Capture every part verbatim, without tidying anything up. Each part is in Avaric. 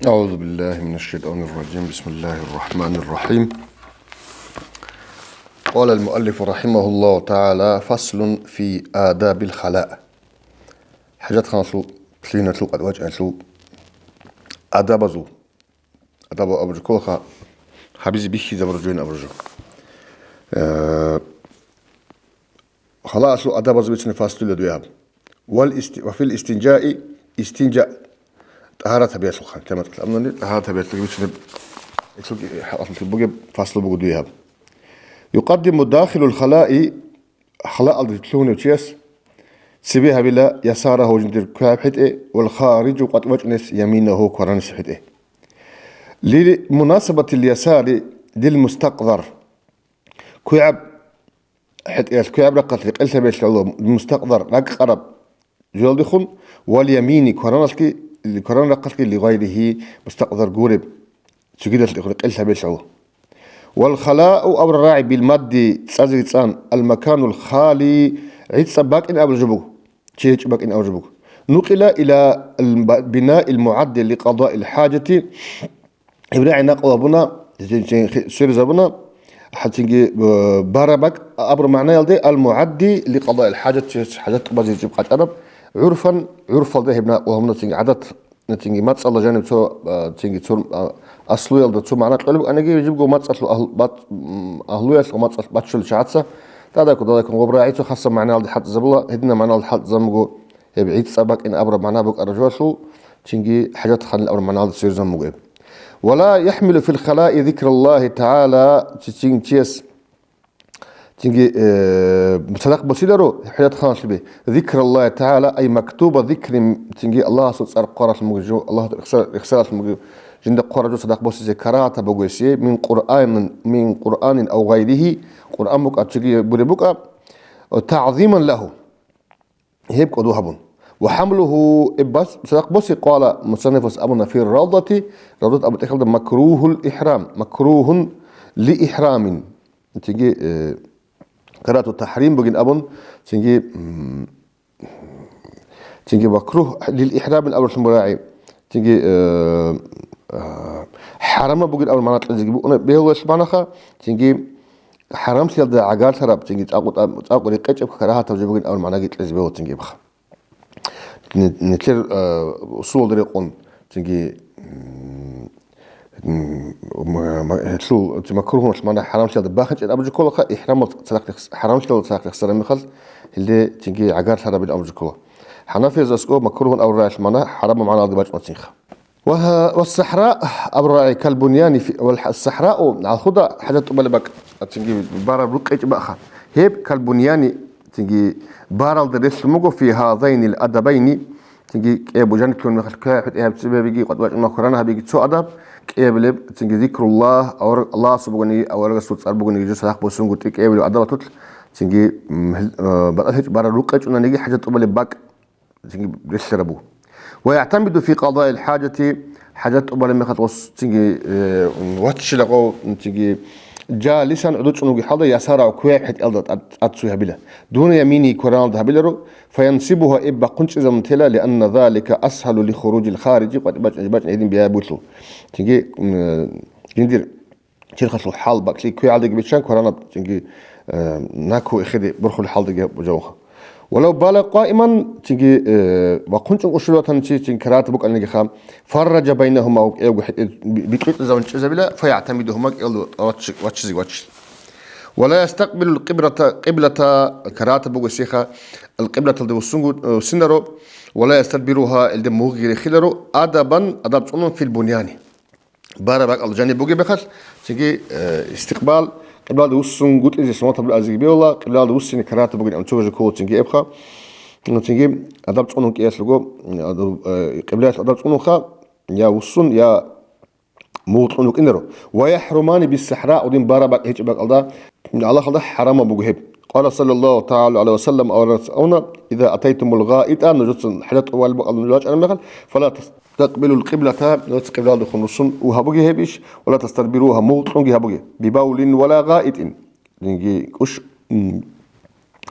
أعوذ بالله من الشيطان الرجيم. بسم الله الرحمن الرحيم. قال المؤلف رحمه الله تعالى: فصل في آداب الخلاء. ХӀажатханалъул, лъиналъул къватӀивачӀиналъул адабазул. Адаб абуржу кколаха, гьабизе бихьизабуржуин абуржу. Э, Халаалъул адабазул бицунеб фаслула дуе гьаб. Вал исти-, ва фил истинжаи, истинжа тӀагьарат гьабиялъулха. Лъимат-, амнани тӀагьарат гьабиялъулги бицунеб, гьелъулги хӀакъалъулъ бугеб фаслу буго дуе гьаб. Юкъаддиму дахилул халаи, халаалда лъугьунев чияс цебе гьабила ясарагьу жиндир квегӀаб хӀетӀе, вал хариджу къватӀивачӀунес яминагьу кваранис хӀетӀе. Ли мунасабатил ясари лил мустакъзар. КвегӀаб хӀетӀеялъ квегӀаб рахъалъ рекъелъабиялъ гӀоло мустакъзар ракӀкъараб жоялдехун, вал ямини квараналъги, кваран рахъалъги лигъайрихьи мустакъзар гуреб, цогидалъ рекъелъабиялъ гӀоло. Вал халау абураб рагӀи бил мадди цӀазе цӀан, ал маканул хали, гӀицӀаб бакӀин абураб жо буго, чи гьечӀеб бакӀин абураб жо буго. Нукъила ила ал ба-, бинаил мугӀадди ли къадаил хӀажати, Ибрагьим накъал гьабуна, цин-, цин-, сверизабуна, гьа, цинги, э, бараб бакӀ абураб магӀнаялде, ал-мугӀадди ли къадаил хӀажат, чи хӀажат тӀубазе гьечӀеб къачӀараб, гӀурфан, гӀурфалда гьеб накъал гьабуна, цинги гӀадат, цинги мацӀалда жаниб цо, э, цинги цо, э, аслуялда цо магӀна кьолеб букӀаниги, жибго мацӀалъул агьл-, бац-, м, агьлуялъ ва мацӀалъ баччулел чагӀаца, тӀадакку, тӀадакку, гъоб рагӀи цо хасаб магӀналде хӀалтӀизабула, гьединаб магӀналде хӀалтӀизабун буго, гьеб гӀицӀаб бакӀин абураб магӀна букӀараб жоялъул, цинги хӀажатханил абураб магӀналда сверизабун буго гьеб. Вала яхӀмилу фил халаи зикраллагьи тагӀала, чи-, чин-, чияс, цинги, э, цадахъ босиларо хӀажатханалъубе, зикраллагьи тагӀала, ай мактуба зикрин, цинги Аллагьасул цӀар хъваралъун буго жо, Аллагь рехсар-, рехсаралъун буго жинда хъвараб жо цадахъ босизе карагьатаб буго гьесие, мин Къуръанин, мин Къуръанин ав гъайригьи, Къуръан букӀа, цоги буре букӀа, тагӀзиман лагьу. Гьеб кӀодо гьабун. Ва хӀамлугьу, гьеб бас-, цадахъ босе, къала мусаннифас абуна фи равдати, равдат абу тӀехьалда макругьул ихрам, макругьун ли ихрамин. Цинги, э, карату тахрим бугин абун, цинги, м, цинги макругь лил ихрамин абурлъун бурагӀи. Цинги, э, э, хӀарама бугин абун магӀна кьезеги букӀуна, бегьулелъ магӀнаха, цинги, ХӀарамлъиялда гӀагарлъараб, цинги цӀакъу-, цӀакъу рекъечӀеб карагьатаб жо бугин абун магӀнаги кьезе бегьула цинги баха. Ни-, нилъер, э, усулалда рекъон, цинги, м, м, м, гьелъул, ци макругьуналъ магӀна хӀарамлъиялда бахинчӀеб абун жо кколаха, ихрамал цадахъ рехс-, хӀарамлъиялда цадахъ рехсараб мехалъ, гьелде цинги гӀагарлъарабин абун жо ккола. ХӀанафиязасго макругьун абураб рагӀи магӀна хӀарамаб магӀналда бачӀуна цинха. Ва гьа-, ва сахра абурагӀи калбуньяни фи-, вал хӀа-, сахрау гӀалхуда хӀажат тӀубалеб бакӀ, цинги бараб рукъечӀеб бакӀха. Гьеб калбуньяни, цинги баралда релълъун буго фи гьазайнил адабайни, цинги кӀиябго жаниб лъугьун мехалъ квегӀаб хӀетӀе гьаб цебе гьабиги, къватӀибачӀун мехалъ кваран гьабиги цо адаб, кӀиябилеб, цинги зикруллагь, авар-, Аллагьасул бугониги, аварагасул цӀар бугониги, жо цадахъ босунгутӀи кӀиябилеб адабатулъ, цинги, м, гьел-, э, батӀалъ гьечӀеб бараб рукъечӀунанги хӀажат тӀубалеб бакӀ цинги релълъараб буго. Ва яътамиду фи къадайил хӀажати, хӀажат тӀубалеб мехалъ гъос цинги, э, ваччила гъов, цинги жалисан гӀодов чӀун вугеб хӀалда ясарав квегӀаб хӀетӀелда тӀад-, тӀад цуй гьабила. Дуна ямини квараналда гьабиларо, фаянсибугьа, эб бахъун чӀезабун тела, лианна залика асгьалу ли хуруджил хариджи, къватӀибачӀун бачӀун гьедин биябулъул. Цинги, м, э, жиндир Черхалъул хӀал бакӀлъи квегӀалдаги биччан кваранаб, цинги, э, накӀкӀ эхеде борхулел хӀалдаги бужавуха. Валав бала къаиман, цинги, э, вахъун чӀун къушулев ватани чи, цинги карагьат букӀанилгиха, фарраджа байнагьума, кӀиявго хӀетӀе би-, бикьитӀизавун чӀезабила, фаягӀтамидугьума, кӀиялда вач-, ваччизе ваччила. Вала ястакъбилул къиблата, къиблата, карагьат буго сиха, ал къиблаталде вуссунгу, э, вуссинаро, вала ястадбиругьа, илде мугъги рехиларо, адабан, адаб цӀунун фил буньяни. Бараб бакӀалда жаниб бугеб мехалъ, цинги, э, истикъбал, къиблалде вуссунгутӀизе суннатаб азиги бегьула, къиблалде вуссине карагьатаб бугин, амцугажи ккола цинги эбха. Цинги адаб цӀунун кӀиялъ руго, адаб, э, къиблаялъ адаб цӀунунха, я вуссун, я мугъ кьун вукӀинаро. Ва яхӀрумани биссахра, гьудин бараб бакӀ гьечӀеб бакӀалда, Аллагьалда хӀарамаб буго гьеб. Къала саллаллагьу тагӀала гӀалайгьи ва саллам, аварагас абуна, иза атайтумул гъаитӀа, нужеца хӀажат тӀубалеб бакӀалда нуж вачӀараб мехалъ, фала тас-, Такъбилул къиблата, нужеца къиблалдехун руссун у гьабуге гьеб иш, вала тастадбиругьа, мугъ кьунги гьабуге. Бибаулин вала гъаитӀин. Динги кӀуш, м,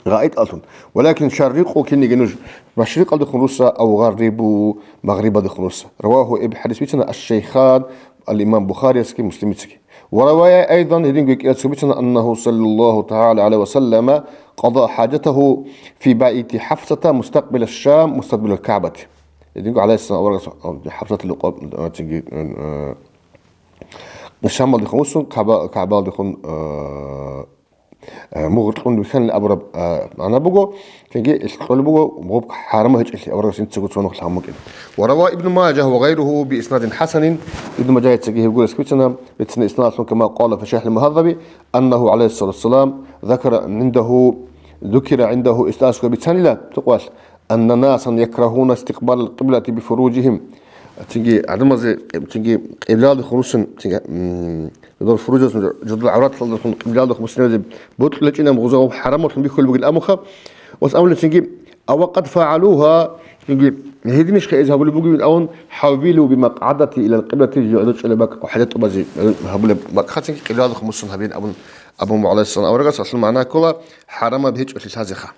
ГъагӀитӀаллъун. Валакин шаррикъу, кинниги нуж машрикъалдехун русса, ав гъаррибу, магърибалдехун русса. Равагьу, эб хӀадис бицана аш-шайхан, ал-имам Бухариясги Муслимицаги. Ва равая айдан, гьединго кӀияцго бицана, аннагьу саллаллагьу тагӀала гӀалайгьи ва саллама къада хӀажатагьу фи байти ХӀафсата мустакъбила ш-Шам мустадбирал КагӀбати. Гьединго гӀалайгьиссалам аварагас ХӀафсатил рукъаб, а, цинги, а, Шамалдехун вуссун, КагӀба-, КагӀбалдехун, а, Э, мугъ кьун вихьанилан абураб, э, магӀна буго, цинги кьолеб буго, гъуб хӀарамаб гьечӀелъи аварагас жинцаго цо нухлъ гьамукӀин. Ва рава Ибну Мажагь ва гъайругьу би иснадин хӀасанин, Ибну Мажагьицаги гьебгурас бицана, бицана иснадлъун, кама къала фи шархӀил Мугьаззаби, аннагьу гӀалайгьиссалату вассалам закара гӀиндагьу, зукира гӀиндагьу, иснадлъун бицанила, тукъвалъ, анна насан якрагьуна истикъбалал къиблати бифуружигьим. Цинги гӀадамазе, цинги къиблалдехун руссун, цинги, м, жодор фуружалдехун, жодор гӀавраталдехун къиблалдехун мусульманазе бокьулечӀинаб гъуза ва хӀарамалъун бихьулеб бугин абунха. Ва абула цинги, ава къад фагӀалугьа, цинги гьединищха эз гьабулеб бугебин абун, хӀаввилу бимакъгӀадати илал къиблати, жо гӀодор чӀолеб бакӀ хӀажатабазе гьабулеб бакӀха цинги къиблалдехун мусун гьабин абун, абун гӀалайгьиссалам аварагас, аслу магӀна ккола хӀарамаб гьечӀолъи лъазеха.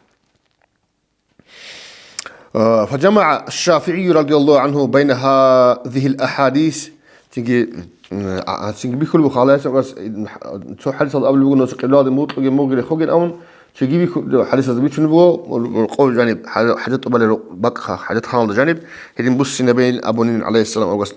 آه، فجمع الشافعي رضي الله عنه بين هذه الأحاديث. Цинги, м, а, а, цинги бихьулеб буго гӀалайгьиссалам аварагас, м, цо хӀадисалда абулеб буго нуж къиблалде мугъ кьуге, мугъ рехуге абун, цинги бихьу-, хӀадисалда бицунеб буго, къо жаниб, хӀа-, хӀажат тӀубалел бакӀха, хӀажатханалда жаниб, гьедин буссинабейин абунин гӀалайгьиссалам аварагас.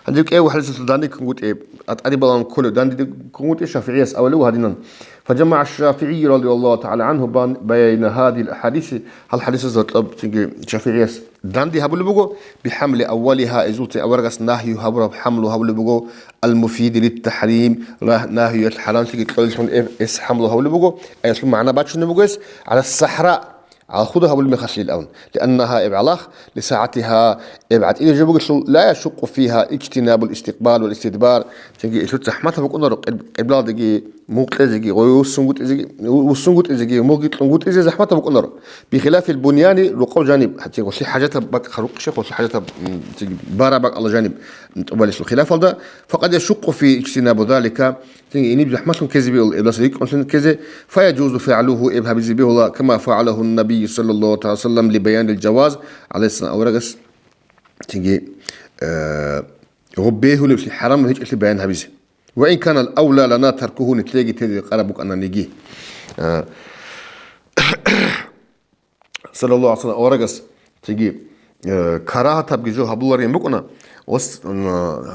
Гьанже кӀиябго хӀадисалда данде ккунгутӀи, атӀарибалан кколеб данде ккунгутӀи, ШафигӀияс абулеб буго гьадинан. فجمع الشافعي رضي الله تعالى عنه بين هذه الأحاديث, гьал хӀадисазда гьатӀаб цинги ШафигӀияс данде гьабулеб буго, بحمل أولها, эзулъе аварагас нагью гьабураб хӀамлу гьабулеб буго, المفيد للتحريم, ра-, нагьиялъ хӀарамлъиги кьолелъун эс хӀамлу гьабулеб буго, аялъул магӀна бачунеб буго эс, على الصحراء, гӀалхуда гьабулеб мехалъил абун. لأنها, эб гӀалах, لسعتها, эб гӀатӀилеб жо бугелъул, لا يشق فيها اجتناب الاستقبال والاستدبار, цинги илъуца захӀматаб букӀунаро къиб-, къиблалдеги, мугъ кьезеги, гъой вуссунгутӀизеги, вуссунгутӀизеги, мугъги кьунгутӀизе захӀматаб букӀунаро. بخلاف البنيان, рокъов жаниб, гьатӀи гъолъи хӀажатаб бакӀ-, рукъ-, гъолъи хӀажатаб, м, цинги бараб бакӀалда жаниб, м, тӀубалелъул хилафалда, فقد يشق فيه اجتناب ذلك, цинги гьениб захӀмалъун ккезе бегьула, эблъиса рикӀкӀунлъун ккезе, فيجوز فعله, эб гьабизе бегьула, كما فعله النبي صلى الله عليه وسلم لبيان الجواز, гӀалайгьиссалам аварагас цинги, э, гъоб бегьулеблъи, хӀарамаб гьечӀелъи баян гьабизе. وإن كان الأولى لنا تركه, нилъееги тезе къараб букӀананиги. Э, саллаллагьу гӀалайгьи ва саллам аварагас цинги, э, карагьатабги жо гьабуларин букӀуна, ос-, м,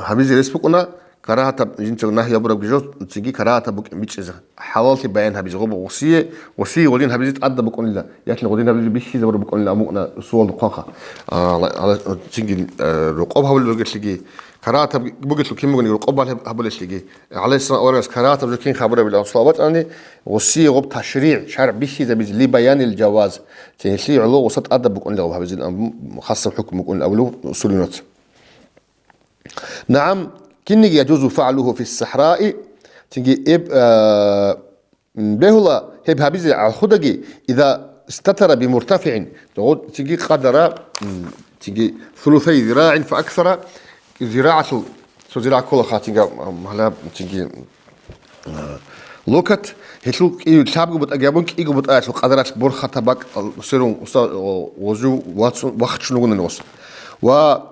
гьабизе рес букӀуна, карагьатаб жинцаго нагьи гьабурабги жо цинги карагьатаб букӀин бичӀчӀизе, хӀалаллъи баян гьабизе, гъоб гъосие, гъосие гъодин гьабизе тӀадаб букӀунила, яхӀни гъодин гьабизе бихьизабураб букӀунила абун букӀуна суалда хъваха. А, ла-, ала-, цинги, э, рокъоб гьабулел ругелъиги, карагьатаб бугелъул кин бугониги рокъоб балеб-, гьабулелъиги. ГӀалайгьиссалам аварагас карагьатаб жо кин хабурабилан суал бачӀани, гъосие гъоб ташригӀ, шаргӀ бихьизабизе, لبيان الجواز. Цинги гьелъие гӀоло гъоса тӀадаб букӀунила гьабизин, ам, хасаб хӀукму букӀунила абулев сулинваца. نعم, кинниги يجوز فعله في الصحراء, цинги эб, а, м, бегьула гьеб гьабизе гӀалхудаги, إذا استتر بمرتفع, гъо-, цинги къадара, м, цинги ثلثي ذراع فأكثر, зирагӀалъул, цо зирагӀ ккола хатинга, м, гьалаб, цинги, а, локоть, гьелъул кӀи-, лъабго бутӀаги абун, кӀиго бутӀаялъул къадаралъ борхатаб бакӀ, а, сверун, уса-, о, гъозу вацун, вахчун вугони гъос. Ва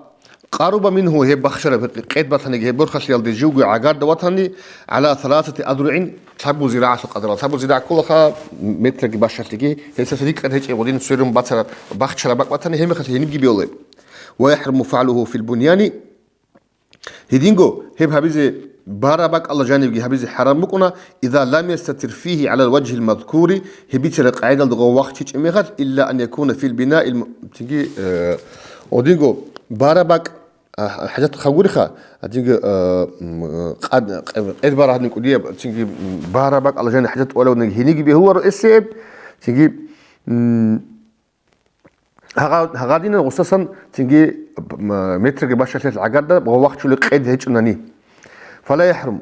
قرب منه, гьеб бахчараб, гьеб къед батаниги, гьеб борхалъиялде живго гӀагарда ватани, على ثلاثة أذرع, лъабго зирагӀалъул къадарал. Лъабго зирагӀ кколаха метраги бащалъиги, гьесдаса рикӀкӀад гьечӀеб гъодин сверун бацараб, бахчараб бакӀ батани, гьеб мехалъ гьенибги бегьулеб. ويحرم فعله في البنيان, гьединго гьеб гьабизе бараб бакӀалда жанибги гьабизе хӀарам букӀуна, إذا لم يستتر فيه على الوجه المذكور, гьеб бицараб къагӀидалда гъов вахчичӀеб мехалъ, إلا أن يكون في البناء الم-, цинги, э, гьединго бараб бакӀ, а, хӀажат хагуриха, гьединго, э, м, къад-, къе-, къед барагьни кӀудияб, цинги, м, бараб бакӀалда жаниб хӀажат тӀолевни гьениги бегьуларо эсеб, цинги, м, Гьагъа-, гьагъадинан гъусасан цинги, м, метрги бащалъиялъ гӀагарда ва вахчулеб къед гьечӀунани. فلا يحرم.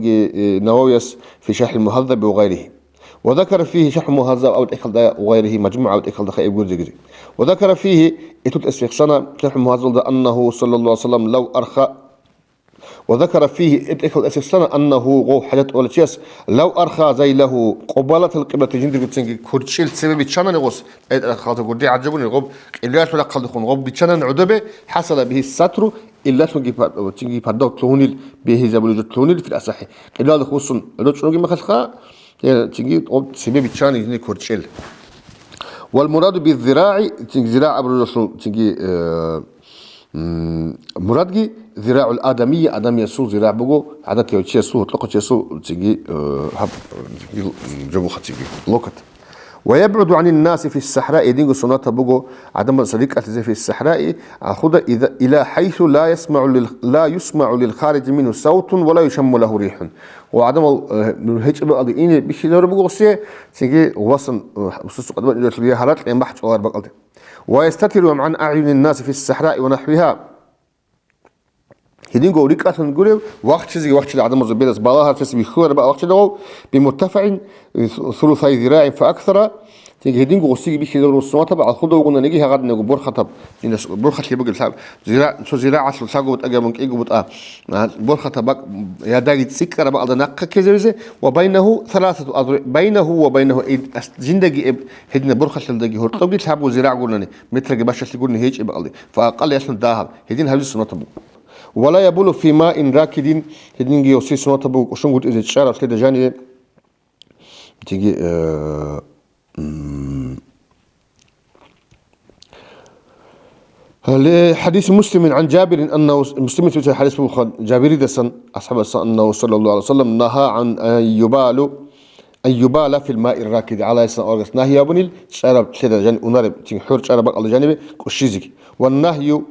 цинги, э, Нававияс фи Шархьил Мугьаззаби ва гъайрихи. Ва закара фигьи Шархьул Мугьаззаб абу тӀехьалда ва гъайрихи, Мажмугь абу тӀехьалда хъайиб гурзегизе. Ва закара фигьи, итул эсбихсана Шархьул Мугьаззалда аннагьу саллаллагьу гӀалайгьи ва саллам лав арха Ва закара фигьи, гьеб тӀехьалда эсбихсана, аннагьу, гъов хӀажат кьолев чияс, лав арха зайлагьу, къубалатал къиблати жиндирго цинги курчӀел цебе биччанани гъос, тӀайтӀарахъалда гурде гӀаджабуни гъоб къиблаялъул рахъалдехун гъоб биччанани гӀодобе, хӀасала бигьи сатру, илалъунги пар-, цинги пардав лъугьунел, бегьизабулеб жо лъугьунел фил асахӀи. Къиблаялда хусун рочӀунги махалъха, э, цинги гъоб цебе биччанани жиндир курчӀел. Вал мураду би зирагӀи, цинги зирагӀ абуралъул цинги, э, М, мурадги, зирагӀул адамия, адамиясул зирагӀ буго, гӀадатияв чиясул, гьоркьохъав чиясул цинги, э, гьаб, цинги, м, жо буха цинги, локот. Ва ябгӀуду гӀанин наси фис сахраи, гьединго суннатаб буго гӀадамазда рикӀкӀалъизе фис сахраи, алхуда, иза, ила хӀайсу ла ясмагӀу лил, ла юсмагӀу лил хариджи мингьу савтун ва ла юшамму лагьу рихьун. Ва гӀадамал, э, гьечӀеб бакӀалде ине бихьизарун буго гъосие, цинги васан, э, усусу къадбан я гьаракь, я махӀ чӀвалареб бакӀалде. Ва ястатиру гӀан агӀюнин наси фис сахраи ва нахӀвигьа. Гьединго рикӀкӀалъун гурев, вахчизеги вахчила гӀадамазул бераз балагьарцес вихьулареб вахчидав, бимуртафагӀин, сулусай зирагӀин фа аксара, цинги гьединго гъосиги бихьизарун суннатаб, алхуда вугонаниги гьагъадинего борхатаб, жинас борхалъи бугеб лъаб, зира-, цо зирагӀалъул лъабго бутӀа гьабун кӀиго бутӀа, а, борхатаб бакӀ, ядаги цӀикӀкӀараб бакӀалда нахъа ккезавизе, ва байнагьу саласату азругӀ, байнагьу ва байнагьу, ай, ас-, жиндаги эб-, гьедина борхалъалдаги гьоркьобги лъабго зирагӀ гурнани, метрги башалъи гурни гьечӀеб бакӀалде, фа акъал ялъун дагьаб, гьедин гьабизе суннатаб буго. Ва ла ябулу фи маин ракидин, гьединги гъосие суннатаб буго кӀушунгутӀизе чӀарав лъеда жаниве, диги, э, м, гьале хӀадис Муслимин гӀан Жабирин аннагьу, Муслимица бицараб хӀадис буго Жабиридасан, асхӀабасан, аннагьу саллаллагьу гӀалайгьи ва саллам нагьа гӀан ан юбалу, ан юбала фил маир ракиди, гӀалайгьиссалам аварагас нагьи гьабунил чӀарав лъеда жани унареб, цин хӀур чӀараб бакӀалда жаниве кӀущизеги. Ва нагью,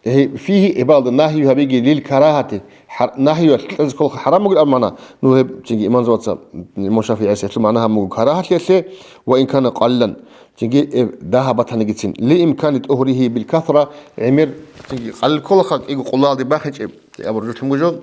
гье, фигьи, гьебалда нагьи гьабиги лил карагьати, хӀар-, нагьиялъ кьезе кколха хӀарам бугеб абун магӀна, ну, гьеб цинги имамзабаца, имам ШафигӀияс гьелъул магӀна гьабун буго карагьатлъиялъе, ва ин кана къалилан, цинги гьеб дагьаб батанигицин, ли имкани тӀугьригьи бил касра, гӀемер, цинги къалил кколха кӀиго къулалде бахинчӀеб, абураб жо лъун буго жо.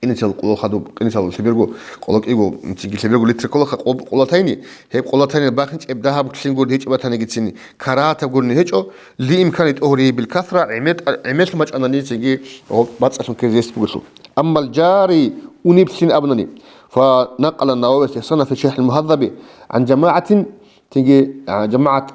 КӀиницал къула хадуб, кӀиницал лъеберго къула кӀиго, цинги лъеберго литр кколаха къуб-, къулатайни, гьеб къулатайни бахинчӀеб дагьаб лъин гури гьечӀеб батанигицин, карагьатаб гури гьечӀо, ли имкани тӀугьригьи бил касра, гӀемер-, гӀемерлъун бачӀанани цинги гъоб бацӀцӀалъун ккезе гьес бугелъул. Аммал жари, унеблъин абунани, фа накъала Нававияс ихсана фи Шархьил Мугьаззаби гӀан жамагӀатин, Цинги, а, жамагӀат,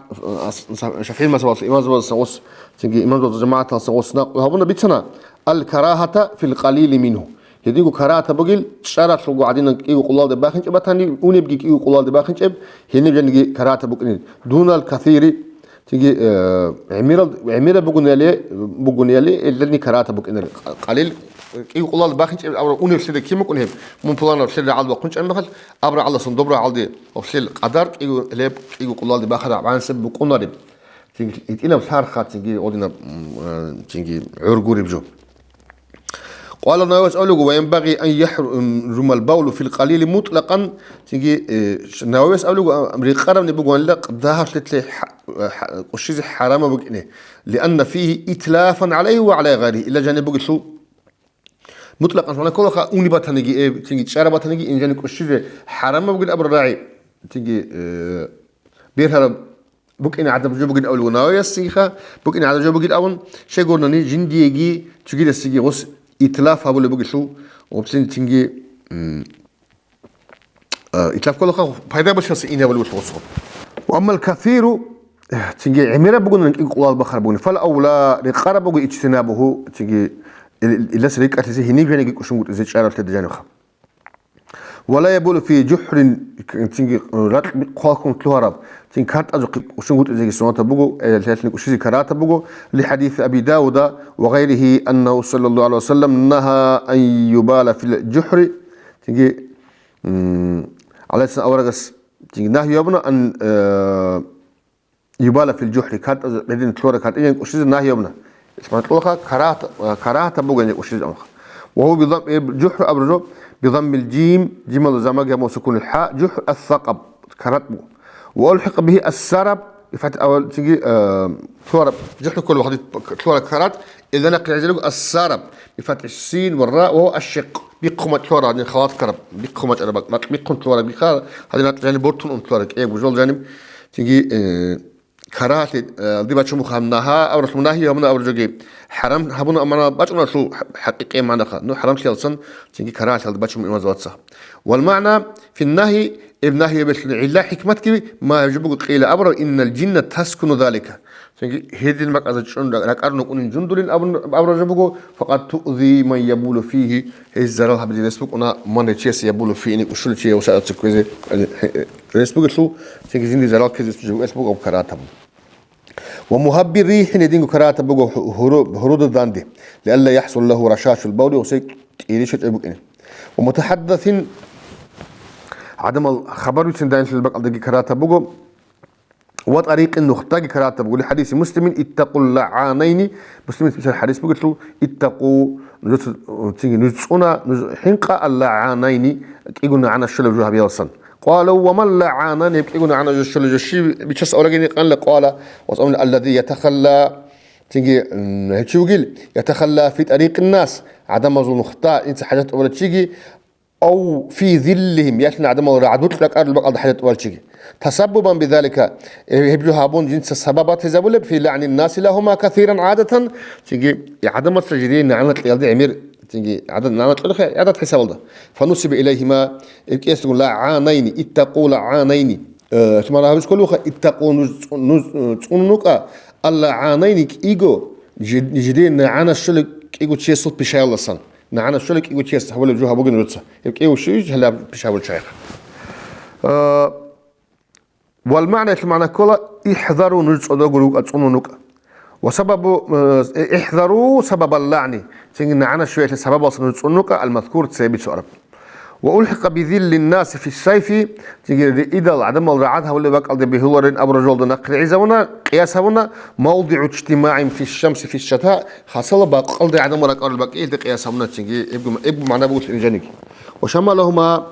а, с-, с-, ШафигӀи мазгьабалъ имамзабазасан гъос, цинги имамзабазда жамагӀаталъасан гъос накълу гьабуна бицана, ал-карагьата фил къалили мингьу. Гьединго карагьатаб бугил, чӀаралъулго гӀадинан кӀиго къулалде бахинчӀеб батани, унебги кӀиго къулалде бахинчӀеб, гьениб жаниги карагьатаб букӀинил. Дунал касири, цинги, э, гӀемерал-, гӀемераб бугунали, бугунали, эллани карагьатаб букӀинали. Къ-, къалил, кӀиго къулалде бахинчӀеб абураб унеб лъида кин букӀун гьеб, мун пуланаб лъида гӀалбахъун чӀамихал, абураб гӀаласан добраб гӀалди, Гъоблъил къадар кӀиго-, леб кӀиго къулалде бахараб гӀансаб букӀунареб. Цинги гьитӀинаб лъарха, цинги гъодинаб, м, а, цинги гӀур гуреб жо. Къала Нававияс абулего, ва янбагъи ан яхӀрумал бавлу фил къалили мутӀлакъан, цинги, э, ш-, Нававияс абулего, а, рекъарабни бугоанила дагьаблъетлъи хӀа-, хӀа-, кӀущизе хӀарамаб букӀине, лианна фигьи итлафан гӀалайгьи ва гӀала гъайригьи, ила жаниб бугелъул. МутӀлакъан гьанна кколаха, уни батаниги, э, цинги чӀара батаниги, инжани кӀущизе хӀарамаб бугин абураб рагӀи, цинги, э, бергьараб букӀине гӀадаб жо бугин абулев Нававияс цинги ха, букӀине гӀадаб жо бугин абун, щайгурнани жиндиеги цогидасеги гъос итлаф гьабулеб бугелъул, гъоблъин цинги, м, А, итлаф кколаха пайда бачасе инабулеб буго гъосго. Ва аммал касиру, цинги гӀемераб бугони, кӀиго къулал бахараб бугони, фал авла, рекъараб буго ижтинабугьу, цинги ил-, ил-, илас рикӀкӀалъизе гьениб жаниги кӀушунгутӀизе чӀаралъеда жанибха. Ва ла ябулу фи жухӀрин, цинги ракь хъвалхун лъугьараб, цинги кантӀазухъе кӀушунгутӀизеги суннатаб буго, э, лъалъни кӀушизе карагьатаб буго, ли хӀадиси Аби Давуда ва гъайрихи, аннагьу саллаллагьу гӀалайгьи ва саллам нагьа ан юбала фил жухӀри, Цинги, м, гӀалайгьиссалам аварагас цинги нагьи гьабуна, ан, э, юбала фил жухӀри, картӀазе гӀедин лъугьараб картӀиги кӀущизе нагьи гьабуна. Ил магӀна кьолаха, карагьат, э, карагьатаб бугин кӀущизе амха. Ва гьува бидам-, э, жухӀру абураб жо, бидаммил жим, жималда замаги гьабун сукунил хӀа, жухӀру ас-сакъаб, карат буго. Ва улхӀикъа бигьи ас-сараб, бифатхӀи аввал, цинги, э, лъугьараб, жухӀру ккола ва гьадин лъугьараб карат, илда нахъе гӀезелуго ас-сараб, бифатхӀи ссин ва ра ва ва аш-шикъ, бихъумат лъугьараб, гьадин халат караб, бихъумат чӀараб, бакъ бихъун лъугьараб, гьадин ракь жаниб бортун ун лъугьараб, кӀиябго жол жаниб, цинги, э, карагьалъи, э, алди бачун буго гьаб нагьа, абралъун нагьи гьабуна абураб жоги, хӀарам гьабуна амма бачӀуналъул хӀа-, хӀакъикъи магӀнаха, ну, хӀарамлъиялдасан, цинги карагьалъи алди бачун иман заваца. Вал магӀна фин нагьи, эб нагьи эбелъун гӀилла хӀикматги ма гьеб жо буго къила абураб, иннал жинна таскуну залика. Цинги гьедин бакӀазда чӀун ра-, ракӀарун рукӀунин жундулин абун, абураб жо буго, факъат туъзи ман ябулу фигьи, гьез зарал гьабизе рес букӀуна, ман гьечияс ябулу фигьи, ин кӀущулев чияс ва шагьатца кквезе, э, э, рес бугелъул, цинги жинди зарал ккезе жо буго, гьелъ буго абу карагьатаб. Ва мугьаббир рихьин гьединго карагьатаб буго гьу-, гьуру-, гьуруда данде, лиалла яхӀсул лагьу рашашул бавли, гъосие тӀири щочӀеб букӀине. Ва мутахӀаддасин гӀадамал хабар бицин данилъул бакӀалдаги карагьатаб буго. Ва тӀарикъин нухдаги карагьатаб буго, лихӀадиси Муслимин, иттакъул лагӀанайни, Муслимица бицараб хӀадис бугелъул, иттакъу, нужеца, цинги нуж цӀуна, нуж хӀинкъа аллагӀанайни, кӀиго нагӀана щолеб жо гьабиялсан. Къала, ва мал лагӀанан, гьеб кӀиго нагӀана щолеб жо щиб, бичас аварагин къанила, къала, ва цӀамил аллади ятахалла, цинги, м, гьев чи вугил, ятахалла фи тӀарикъин нас, гӀадамазул нухда, инца хӀажат тӀубарав чиги, ав фи зиллихим, ялъун гӀадамал рагӀдулъ ракӀарул бакӀалда хӀажат тӀубарав чиги. Тасаббубан бизалика, э, гьеб жо гьабун жинца сабаб батизабулеб, фи лагӀнин наси лагьума касиран гӀадатан, цинги гӀадамаца жирине нагӀана кьеялде гӀемер, цинги гӀада-, нагӀана кьолехъе гӀадат хӀисабалда. Фанусиба илайгьима, эб кӀиялъугун лагӀанайни, иттакъу лагӀанайни. Э, лъимана гьабиз кколуха, иттакъу нуж цӀу-, нуж, э, цӀунун вукӀа, аллагӀанайни кӀиго, жи-, жирине нагӀана щолеб кӀиго чиясул пишаялдасан. НагӀана щолеб кӀиго чияс гьабулеб жо гьабугин нужеца. Гьеб кӀиго щив гьалаб пишабул чагӀи. Э, Вал магӀна, ил магӀна ккола, ихӀзару, нуж цӀодогур вукӀа, цӀунун вукӀа. Ва сабабу, э, ихӀзару сабабал лагӀни, цинги нагӀана щвеялъе сабабалса нуж цӀунун вукӀа, алмазкур, цебе бицунараб. Ва улхӀикъа бизиллин наси фиссайфи, цинги риидал гӀадамал рагӀад гьавулеб бакӀалде бегьуларин абураб жолда нахъе ригӀизавуна, къияс гьавуна, мавдигӀу ижтимагӀин фишшамси фишшата, хасала бакъалде гӀадамал ракӀарул бакӀи, илда къияс гьавуна, цинги эбгу, эбгу магӀна бугелъул инжаниги. Ва шамалахума,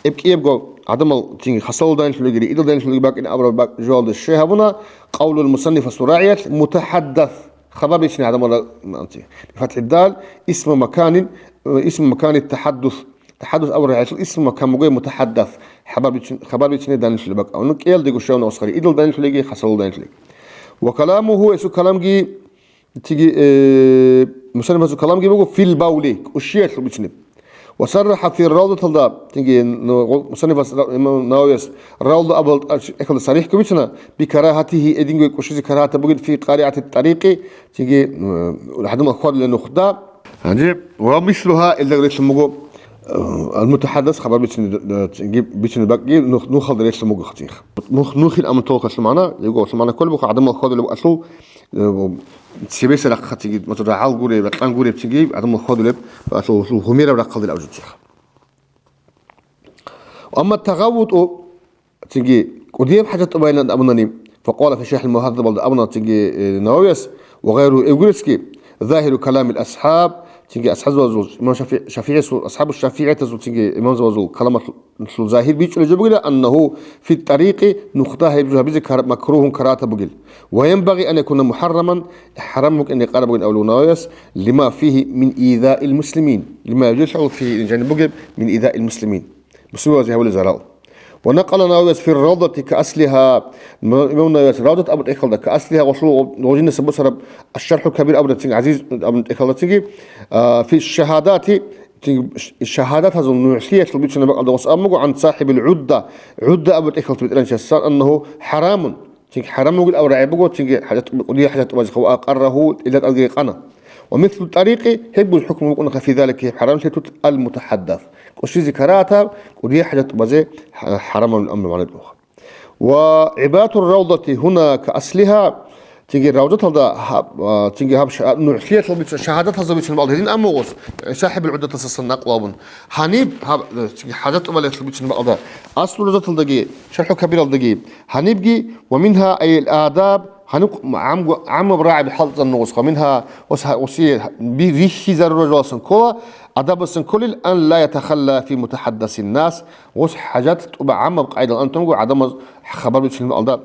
эб кӀиябго гӀадамал цинги хасалалдаянлъулиги, риидалдаянлъулиги бакӀин абураб бакӀ-, жоялда щвей гьабуна, къавлул мусаннифасул рагӀиялъ мутахӀаддас, хабар бицин гӀадамал, анци, бифатхӀи дал, исму маканин, э, исму макани тахӀаддус, тахӀаддус абураб рагӀиялъул исму макан буго мутахӀаддас, хабар бицин, хабар бицине данилъулеб бакӀ. Ва ну кӀиялдего щвей гьавуна асхъари, идалдаянлъулиги, хасалалдаянлъулиги. Ва каламуху, эсул каламги, Цинги, э, мусаннифасул каламги буго, фил бавли, кӀущиялъул бицунеб. Ва сарраха фи равдаталда, цинги, ну, гъо-, мусаннифас ра-, имам Нававияс равда абул тӀа-, тӀехьалда сарихӀго бицана, би карагьатигьи, эдинго кӀущизе карагьатаб бугин, фи къариати тӀарикъи, цинги, э, гӀадамал хьвадулел нухда. Гьанже, ва мислуха, илдагрелъун буго, э, ал-мутахӀаддас хабар бицунеб, э, цинги, бицунеб бакӀги нух-, нухалда релълъун буго, цинги. Нух-, нухил амру толхалъул магӀна, йиго, магӀна кколеб буго, гӀадамал хьвадулеб алъул, Э, цебеса рахъа цинги, масала, рагӀал гуреб, ракьан гуреб цинги, гӀадамал хьвадулеб, ва гьумераб рахъалдел абжуцеха. Амма тагъаввуту цинги, кӀудияб хӀажат тӀубайилан абунани, факъала фи шархӀил мугьаззабалда абуна цинги, э, Нававияс, ва гъайру эвгурецги, загьиру каламил асхӀаб, цинги асхӀабзабазул, имам ШафигӀ-, ШафигӀиясул, асхӀабу ШафигӀиятазул цинги имамзабазул каламалъул Нусул загьир бичӀчӀулеб жо бугила, аннагьу фи тӀарикъи, нухда гьеб жо гьабизе кар-, макругьун, карагьатаб бугил. Ва янбагъи ан якуна мухӀарраман, хӀарам букӀин рекъараб бугин абулев Нававияс, лима фигьи мин изаил муслимин. Лима, гьеб жо лъалев фигьи, жаниб бугеб, мин изаил муслимин. Муслимазе гьабулеб зарал. Ва накъала Нававияс фи равдати кааслиха. М-, имам Нававияс равдат абу тӀехьалда кааслиха гъолъул гъожинаса босараб аш-шархӀул кабир абу дацин, гӀазиз абу тӀехьалда цинги, а, фи шагьадати, Цинги ш-, шагьадатазул нугӀлъиялъул бицунеб бакӀалда гъос абун буго, гӀан сахӀибил гӀудда, гӀудда абу тӀехьалъул бетӀергьанчияс, аннагьу хӀарамун, цинги хӀарам вугил абу рагӀи буго, цинги хӀажат-, кӀудияб хӀажат тӀубазе, ва акъаррагьу, илдатӀазги гьикъана. Ва мислу тӀарикъи, гьеб гуз хӀукму букӀунаха фи залика, гьеб хӀарамлъи тут, ал-мутахӀаддас. КӀущизе карагьатаб, кӀудияб хӀажат тӀубазе хӀа-, хӀарамаб амру магӀна кьунаха. Ва гӀибатур равдати гьуна кааслиха, Цинги равзаталда гьаб, а, цинги гьаб ша-, нугӀлъиялъул бица-, шагьадатазул бицун бакӀалда гьедин амма гъос, ГӀиса хӀибил гӀудатасасан накълу абун. Гьаниб гьаб, э, цинги хӀажат тӀубалиялъул бицун бакӀалда аслу равзаталдаги, шархӀу кабиралдаги, гьанибги, ва мингьа ай ал-адаб, гьаниб гӀамгу-, гӀаммаб рагӀаби хӀалтӀизарун гъос, ва мингьа, ва са-, ва си-, би-, рихьизарура жоялсан ккола, адабасан кколил, ан ла ятахалла фи мутахаддасин нас, гъос хӀажат тӀуба гӀаммаб къайдал антонго гӀадамаз хабар бицун бакӀалда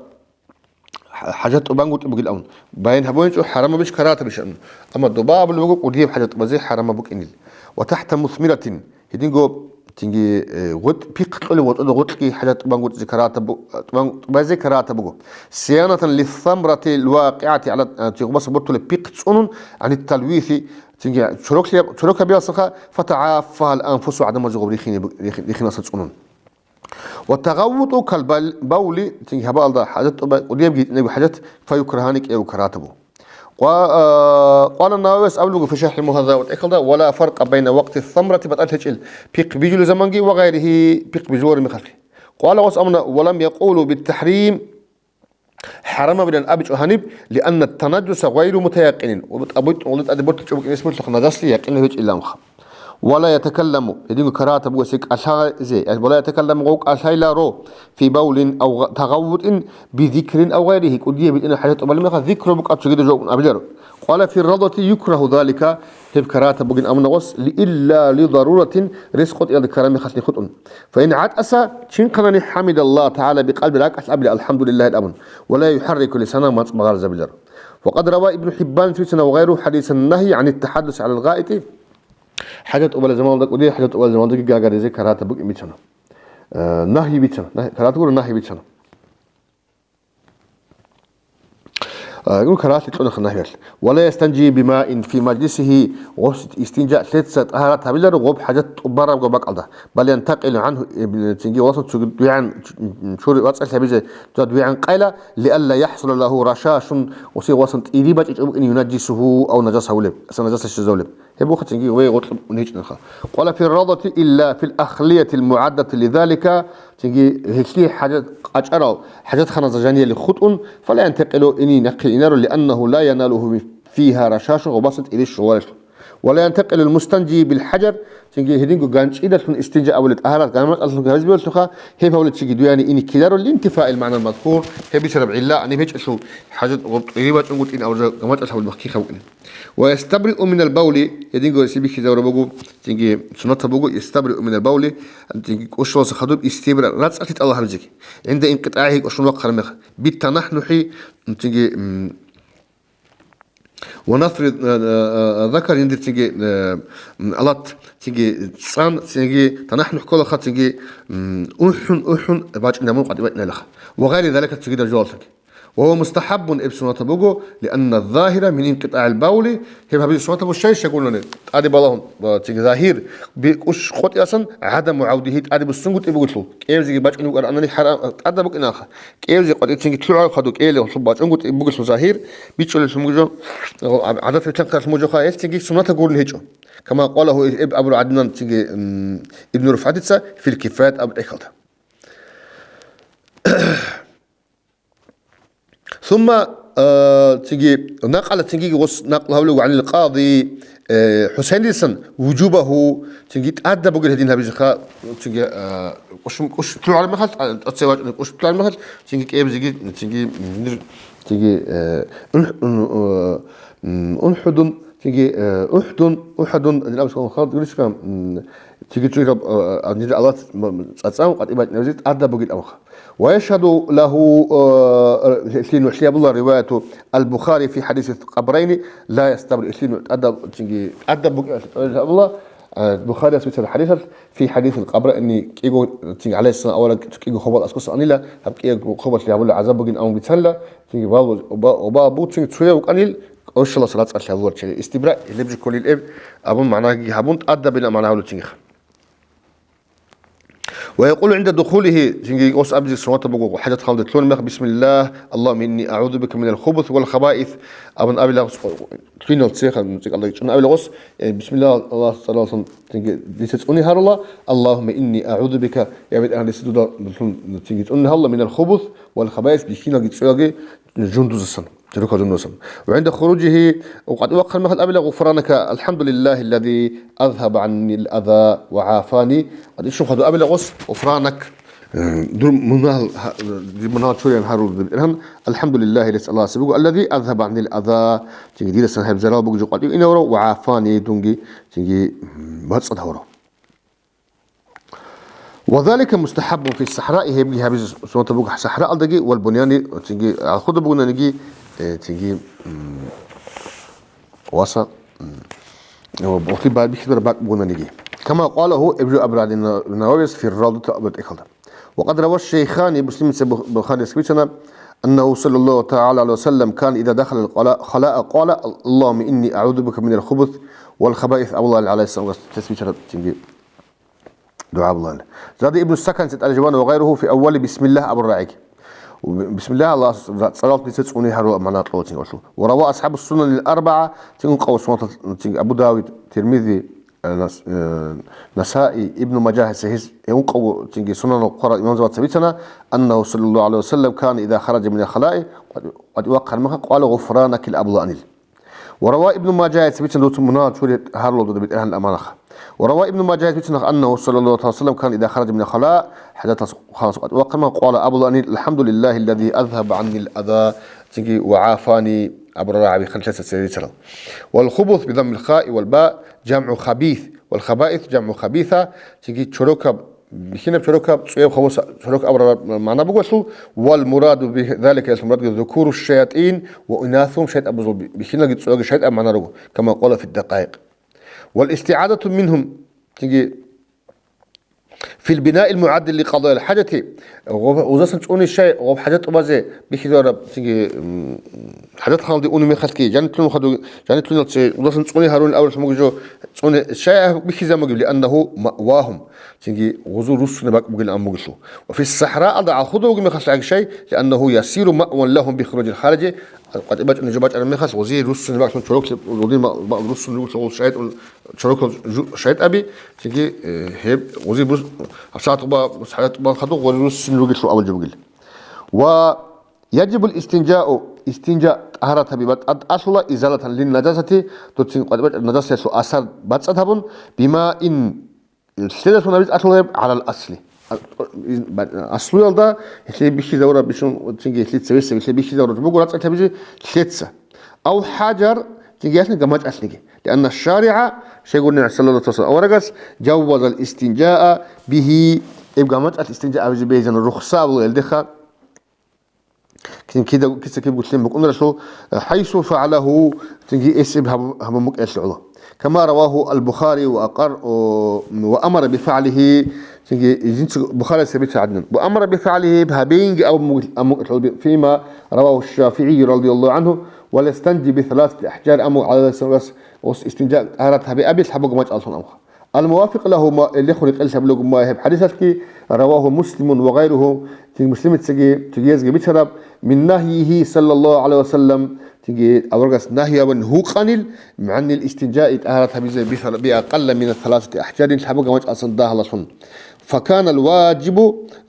хӀажат тӀубангутӀи бугилан. Баян гьабугьинчӀо хӀарамабищ карагьатабищ абун. Амма доба абулеб буго кӀудияб хӀажат тӀубазе хӀарамаб букӀинил. Ва тахта мусмиратин, гьединго цинги, э, гъутӀ пихъ кьолеб гъутӀги хӀажат тӀубангутӀизе карагьатаб бу-, тӀубан-, тӀубазе карагьатаб буго. Сиянатан лиссамрати лвакъигӀати гӀала, э, цигъубаса бортулеб пихъ цӀунун, гӀанит талвиси, цинги чорокабиялсаха, фатагӀаффагьал анфусу гӀадамазе гъоб рихине бу-, рихи-, рихиналса цӀунун. Ва тагъаввуту кал бал-, бавли, цинги гьабаалда хӀажат тӀуба кӀудиябги гьитӀинабги хӀажат, фаюкрагьани кӀиябго карагьатабу. Ва, а, къала Нававияс абулеб буго фи шархӀи Мугьаззаб тӀехьалда, ва ла фаркъа байна вакъти самрати батӀалъи гьечӀел пихъ бижулел заманги ва гъайригьи пихъ бижулареб мехалъги. Къала гъос абуна, ва лам якъулу бит-тахӀрим, хӀарамабилан абичӀо гьаниб, лианна танажжуса гъайру мутаякъинин, ва тӀабуйтӀун гъули тӀаде бортичӀо букӀин эсмурлъухъ нажаслъи якъинаб гьечӀиланха. Ва ла ятакалламу, гьединго карагьатаб бугесеб кӀалъазе, ва ла ятакалламу гъов кӀалъайларо, фи бавлин ав гъа-, тагъаввутӀин, бизикрин ав гъайригьи, кӀудияб битӀина хӀажат тӀубалеб мехалъ зикру букӀа цогидаб жо абиларо. Къала фи равдати юкрагьу залика, гьеб карагьатаб бугин абуна гъос, ли-, илла ли заруратин, рес къотӀиялда ккараб мехалъ хутӀун. Фаин гӀатӀаса, чинхъанани хӀамидаллагь тагӀала бикъалби ракӀалъ абила алхӀамдулиллагьил абун, ва ла юхӀаррику лисанагьу мацӀ багъаризабиларо. Ва къад рава Ибну ХӀиббан фи сунан ва гъайру хӀадисан нагьи гӀанит тахӀаддуси гӀалал гъаити, хӀажат тӀубалел заманалда кӀудияб хӀажат тӀубалел заманалдаги гагаризе карагьатаб букӀин бицана. Э, нагьи бицана, нагь-, карагьатаб гуро нагьи бицана. А, гьеб карагьалъи кьунаха нагьиялъ. Ва ла ястанжи бимаин фи мажлисигьи, гъос истинжа лъеца тӀагьарат гьабиларо гъоб хӀажат тӀубарабго бакӀалда. Бал янтакъилу гӀанху, э, цинги валасан цуги дугӀан чури вацӀалъи гьабизе дугӀан къайла, лиалла яхӀсула лагьу рашашун, гъосе валасан тӀири бачӀичӀо букӀин юнажжисугьу ав нажас гьавулеб, аса нажаса щвезавулеб. Гьеб буха цинги вей гъоркьоб унечӀнанха. Къала фи равдати илла фил ахлиятил мугӀаддати лизалика, цинги гьелъие хӀажат къачӀарал хӀажатханазда жанияле хутӀун, фала янтакъилу ини нахъе инаро, лианнагьу ла яналугьу фигьа рашашун гъобасан тӀири щоларелъул. Ва ла янтакъилул мустанжи бил хӀажар, цинги гьединго ганчӀидалъун истинжа абулеб тӀагьарат ганчӀидалъун гьабизе бегьулъулха, гьеб гьавулев цинги дуяни ини ккеларо линтифаил магӀнал мазкур, гьеб бицараб гӀилла гьаниб гьечӀелъул хӀажат гъоб тӀири бачӀунгутӀин абураб гамачӀал гьабулеб махкихъ букӀин. Ва ястабриу минал бавли, гьединго гьесие бихьизабураб буго, цинги суннатаб буго, ястабриу минал бавли, цинги кӀущаласа хадуб истибра рацӀцӀалъи тӀалаб гьабизеги. ГӀинда инкъитӀагӀигьи кӀущун вахъараб мех. БитанахнухӀи, цинги, м, ва нафри, э, э, э, закар, гьиндир цинги, э, м, алат, цинги цӀан, цинги танахнухӀ кколаха, цинги, м, ухӀун, ухӀун бачӀинабун къватӀибе бачӀинайлаха. Ва гъайри залика, цогидаб жоялъги. Ва гьува мустахӀаббун, гьеб суннатаб буго, лианна загьира мин инкъитӀагӀил бавли, гьеб гьабизе суннатаб бугеб щай щай гурони, тӀаде балагьун, ва цинги загьир, би-, кӀущ къотӀиасан гӀадаму гӀавдигьи, тӀаде буссунгутӀи бугелъул, кӀевзеги бачӀунеб букӀарабани хӀарам, тӀадаб букӀинаха, кӀевзе къотӀи цинги лъугӀал хадуб кӀиялъул бачӀунгутӀи бугелъул загьир, бичӀчӀулеллъун бугеб жо, гӀадат ветлъанхъалъун бугеб жоха, гьелъ цинги суннатаб гурони гьечӀо. Кама къалаху иб Абу ГӀаднан цинги, м, Ибну РуфгӀатица фил Кифаят абу тӀехьалда. Сумма, а, цинги, накъала цинги гъос накъла гьавлуго гӀанил къади, э, ХӀусайнисан вужубагьу, цинги тӀадаб бугел гьедин гьабизеха, цинги, а, кӀущ-, кӀущ лъугӀараб мехалъ, а, тӀоцебе вачӀунеб кӀущ лъугӀараб мехалъ, цинги кӀевзеги, цинги, м, цинги, э, унхӀ-, ун-, э, м, унхӀудун, цинги, э, ухӀдун, ухӀадун, гьадин абулеб халат гурищха, м, цинги цугӀраб, э, э, гьанир Аллагь м-, м-, цӀацӀан къватӀибе бачӀинабизе тӀадаб бугин абуха. Ва яшгьаду лагьу, э, лъи-, лъи нугӀлъи абула риваяту ал-Бухари фи хӀадисил къабрайни ла ястабри, лъи нугӀ тӀадаб, цинги тӀадаб букӀиналъе тӀолел абула, э, Бухарияс бицараб хӀадисалъ, фи хӀадисил къабрайни кӀиго, цинги гӀалайгьиссалам авараг кӀиго хобал аскӀосан анила, гьаб кӀиго хобалъе гьабулеб гӀазаб бугин абун бицанила, цинги вал-, ва-, ва-, бу-, цинги цояв вукӀанил, кӀущалас рацӀцӀалъи гьабуларчи. Истибра, гьелеб жо кколил эб абун магӀнаги гьабун, тӀадабилан магӀна гьабулеб цинги. Ва якъулу гӀинда духулихи, цинги гъос абизе суннатаб буго, хӀажат халде лъугьун мех, бисмиллагь, Аллагьумма инни агӀузу бика минал хубус вал хабаис, абун абила гъос, лъугьинал цеха, цӀикӀкӀалда чӀун абила гъос, э, бисмиллагь, Аллагь саллаллаху алейхи ва саллям, цинги дица цӀуни гьарула, Аллагьумма инни агӀузу бика, я БетӀергьан, дица дуда лъун цинги цӀуни гьарула, минал хубус вал хабаис, бихьиналги цӀуялги жундузасан. Чорокал жумласан. وعند خروجه, ва къватӀив вахъараб мехалъ абила: غفرانك، الحمد لله الذي أذهب عني الأذى وعافاني. КъватӀив щун хадуб абила гъос: غفرانك, э, дур мунагьал, гьа-, дир мунагьал чуриян гьарулда бетӀергьан, الحمد لله, рецц Аллагьасе буго, الذي أذهب عني الأذى, цинги дидасан гьеб зарал бугеб жо къватӀив инавурав, وعافاني, дунги цинги, м, бацӀцӀад гьавурав. وذلك مستحب في الصحراء, гьебги гьабизе суннатаб буго сахраалдаги, والبنيان, цинги гӀалхуда бугонаниги, э, цинги, м, васа, м, бухли бар бихьизабураб бакӀ бугонаниги. كما قاله, гьеб жо абураб гӀадин Нававияс في الروضة абураб тӀехьалда. وقد روى الشيخان, Муслимица, Бух-, Бухарияс бицана, أنه صلى الله تعالى عليه وسلم كان إذا دخل الخلاء قال: اللهم إني أعوذ بك من الخبث والخبائث абулеб гьале, гьес бицана цинги дугӀа абулеб гьале. زاد ابن السكن, ЦетӀалияб Жубан, وغيره في أول بسم الله абураб рагӀиги. Бисмиллагь, Аллагьасул цӀаралда дица цӀуне гьарулеб магӀна кьола цинги гьелъул. وروى أصحاب السنن الأربعة, цинги ункъабго суннатал, цинги Абу Давуд, Тирмизи, э, Нас-, э, Насаи, Ибну Мажагь, гьес, гьес ункъабго цинги сунанал хъварал имамзабаца бицана, أنه صلى الله عليه وسلم كان إذا خرج من الخلاء, къватӀив вахъараб мехалъ, قال: غفرانك абулаанила. وروى ابن ماجه, гьес бицана, дуца мунагьал чури гьарулев дуда бетӀергьан аманаха. وروى ابن ماجه, гьес бицана, أنه صلى الله عليه وسلم كان إذا خرج من الخلاء, хӀажаталъ халасе къватӀив вахъараб мехалъ, قال: أبو الأنيل، الحمد لله الذي أذهب عني الأذى, цинги, وعافاني абураб рагӀаби хъалилъаса цере рицарал. والخبث بضم الخاء والباء جمع خبيث، والخبائث جمع خبيثة, цинги чорокаб, бихьинаб чорокаб, цӀуяб хабуса чорок абураб магӀна бугелъул, والمراد بذلك, гьелъул мурадги, ذكور الشياطين وإناثهم, шайтӀабазул бихьиналги цӀуяги шайтӀаб магӀна руго, كما قال في الدقائق. والاستعاذة منهم, цинги, في البناء المعد لقضاء الحاجة, гъоб-, гъозасан цӀуне щай, гъоб хӀажат тӀубазе бихьизараб, цинги, м, хӀажатханалде унеб мехалъги, жанитлъун хадур-, жанитлъуналъе гъозасан цӀуне гьарулин абулеб мугеб жо, цӀуне щай бихьизаб мугеб, لأنه مأواهم, цинги гъозул руссунеб бакӀ бугилан бугелъул. وفي الصحراء, алда гӀалхуда вугеб мехалъ гӀагишай, لأنه يصير مأوى لهم بخروج الخارج, къватӀибе бачӀунеб жо бачӀараб мехалъ, гъозие руссунеб бакӀлъун чороклъи, гъодин ма-, ма-, руссун ругелъул шайтӀун чорокал жу-, шайтӀаби, цинги, э, гьеб гъозие бус-, гьабсагӀат тӀуба, сагӀат тӀубан хадуб гъозие руссун ругелъул абулеб жо бугел. ويجب الاستنجاء, истинжа, тӀагьарат гьаби батӀад алъула, إزالة للنجاسة, дуцин къватӀибе бачӀараб нажасиялъул асар бацӀцӀад гьабун, بماء, лъедалъун гьабизе алъула гьеб, على الأصل. А, из-, ба-, аслуялда гьелъие бихьизабураб бищун, цинги гьелъие цевесеб гьелъие бихьизабураб буго рацӀцӀалъ гьабизе лъеца. أو حجر, цинги ялъун гамачӀалъниги. لأن الشارع, щайгурелъул صلى الله عليه وسلم аварагас, جوز الاستنجاء به, гьеб гамачӀалъ истинжа гьабизе бегьизабуна, рухса абула гьелдеха. Кин кида-, кица киб гулъин букӀунаралъул, حيث فعله, цинги гьес гьеб гьаб-, гьабун букӀиналъе гӀоло. كما رواه البخاري وأقر-, о, وأمر بفعله, цинги жинца Бухарияс гьабизе гӀадин. وأمر بفعله, гьабейинги абун букӀ-, абун букӀиналъе гӀоло, فيما رواه الشافعي رضي الله عنه: وليستنج بثلاثة أحجار, амма гӀалайгьиссаламас ус истинжа, тӀагьарат гьабе абилъ гьабуго гамачӀалъун амха. الموافق له, ма-, гьелдехун рекъелъ гьабулеб буго ма гьеб хӀадисалъги, رواه مسلم وغيره, цин Муслимицаги цогиязги бицараб, من نهيه صلى الله عليه وسلم, цинги аварагас нагьи гьабун гьукъанил, عن الاستنجاء, тӀагьарат гьабизе, بثل-, بأقل من ثلاثة أحجار, лъабго гамачӀалъан дагьалалъун. فكان الواجب,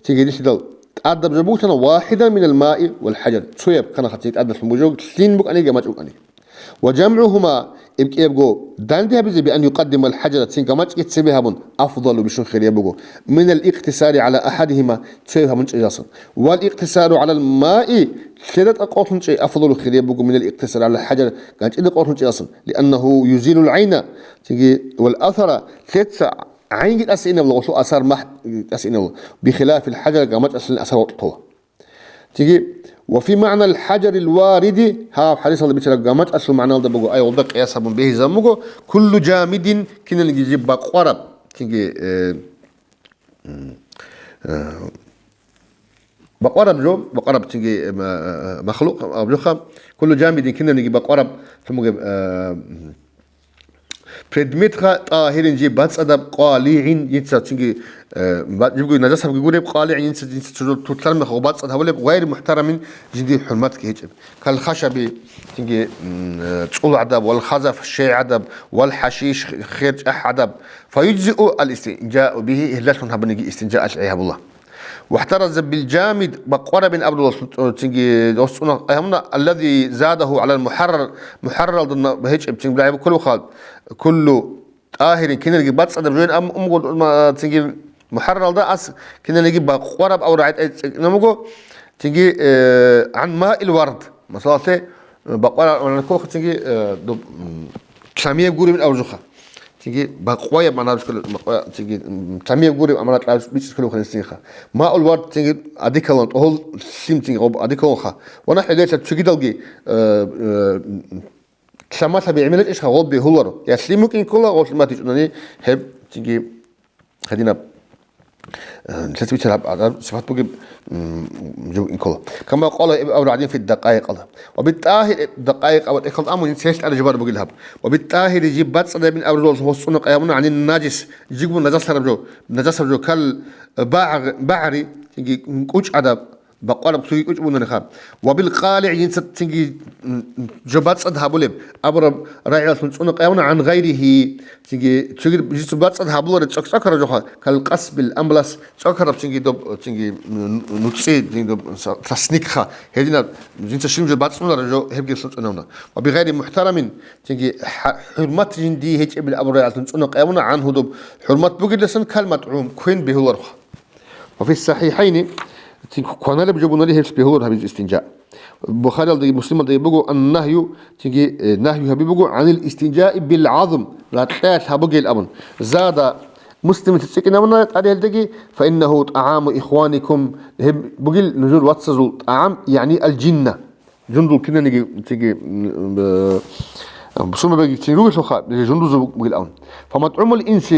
цинги гьелъидал тӀадаб жо бугилъана, واحدا من الماء والحجر, цояб кканаха цин тӀадалъун бугеб жо, лъим букӀани, гамачӀ букӀани. وجمعهما, гьеб кӀиябго данде гьабизе, بأن يقدم الحجر, цин гамачӀги цебе гьабун, أفضل, бищун хирияб буго, من الاقتصار على أحدهما, цояб гьабун чӀезасан. والاقتصار على الماء, лъеда тӀокӀолъун чӀей, أفضل, хирияб буго, من الاقتصار على الحجر, ганчӀида тӀокӀолъун чӀезасан. لأنه يزيل العين, цинги, والأثر, лъеца гӀайнги тӀаса инабула, гъолъул асар махӀ тӀаса инабула, بخلاف الحجر, гамачӀалъулин асар гъоркь тола. Цинги, وفي معنى الحجر الوارد, гьаб хӀадисалда бицараб гамачӀалъул магӀналда буго, ай, гъолда къияс гьабун бегьизабун буго, كل جامد, киналниги жиб бакъвараб, цинги, э, м, э, бакъвараб жо, бакъвараб, цинги, э, ма-, э, махлукъ аб жоха, كل جامد, киналниги бакъвараб, лъумугеб, э, предметха, طاهر, жиб бацӀцӀадаб, قالع, жинца цинги, э, ба-, жибго нажасабги гуреб, قالع, жинца, жинца чӀужу тутлъараб мехалъ бацӀцӀад гьабулеб, غير محترم, жиндир хӀурматги гьечӀеб. كالخشب, цинги, м, э, цӀул гӀадаб, والخزف, щей гӀадаб, والحشيش, хер чӀахӀ гӀадаб. فيجزئ الاستنجاء به, гьелдалъун гьабуниги истинжаалъ гӀей гьабула. واحترز بالجامد, бакъварабин абрулалъул цинги гьос цӀуна къайгьамуна, الذي زاده على المحرر, мухӀарраралда гьечӀеб цинги рагӀи буккулухъа, كل طاهر, киналги бацӀцӀадаб жоян абун буго, ма-, цинги мухӀарраралда ас киналги бакъвараб абураб рагӀи тӀе-, цӀикӀкӀинаб буго, цинги, э, عن ماء الورد, масалалъе, э, бакъвараб абураб рагӀи кколаха цинги, э, доб-, м, лъамияб гуребин абураб жоха. Цинги бакъваяб магӀна бицкъулев, бакъвая-, цинги, м, лъамияб гуреб гӀамалат бицкъулев гьанисинха. ماء الورد цинги одеколон, тӀогьол лъим цинги гъоб одеколонха. ونحو ذلك цогидалги, э, э, лъамалъаби гӀемерачӀищха гъоб бегьуларо. Я лъим букӀин ккола, гъоб лъимат гьечӀунани гьеб цинги гьадинаб, э, лъица бицараб гьаб сипат бугеб, м, жо букӀин ккола. كما قال ابن عدي في الدقائق. وبالطاهر, Дакъаикъ абураб тӀехьалда амун целъ тӀаде жубар бугел гьаб. وبالطاهر жиб бацӀцӀадабин абуралъ гьос цӀуна къайгьамуна عن النجس, жиб буго нажасараб жо, нажасараб жо, كالبع-, بعر, цинги кӀучӀ гӀадаб, бакъвараб цоги кӀучӀ бугониха. وبالقالع, жинца цинги, м, жо бацӀцӀад гьабулеб абураб рагӀиялъун цӀуна къайгьамуна عن غيره, цинги цоги жинца бацӀцӀад гьабулареб цӀакъ-цӀакъараб жоха, كالقصب الأملس, цӀакъараб цинги доб, цинги, м, нуцӀи, цинги доб са-, сосникха, гьединаб жинца щиб жо бацӀцӀулареб жо гьебги лъуцӀунавна. وبغير محترم, цинги хӀа-, хӀурмат жиндие гьечӀебил абураб рагӀиялъун цӀуна къайгьамуна عنه доб, хӀурмат бугелдасан كالمطعوم, квен бегьуларха. وفي الصحيحين, цинги кваналеб жо бугони гьелъ бегьулар гьабизе истинжа. Бухариялдаги Муслималдаги буго النهي, цинги, э, нагью гьаби буго عن الاستنجاء بالعظم, ракьалъ гьабугел абун. زاد, Муслимица цӀикӀкӀинабуна тӀаде гьелдаги, فإنه طعام إخوانكم, гьеб бугел нужер вацазул тӀагӀам, يعني الجنة. Жундул кинаниги цинги, м, э, бусурбабиги цин ругелъулха, жундузул бугел абун. فمطعوم الإنس,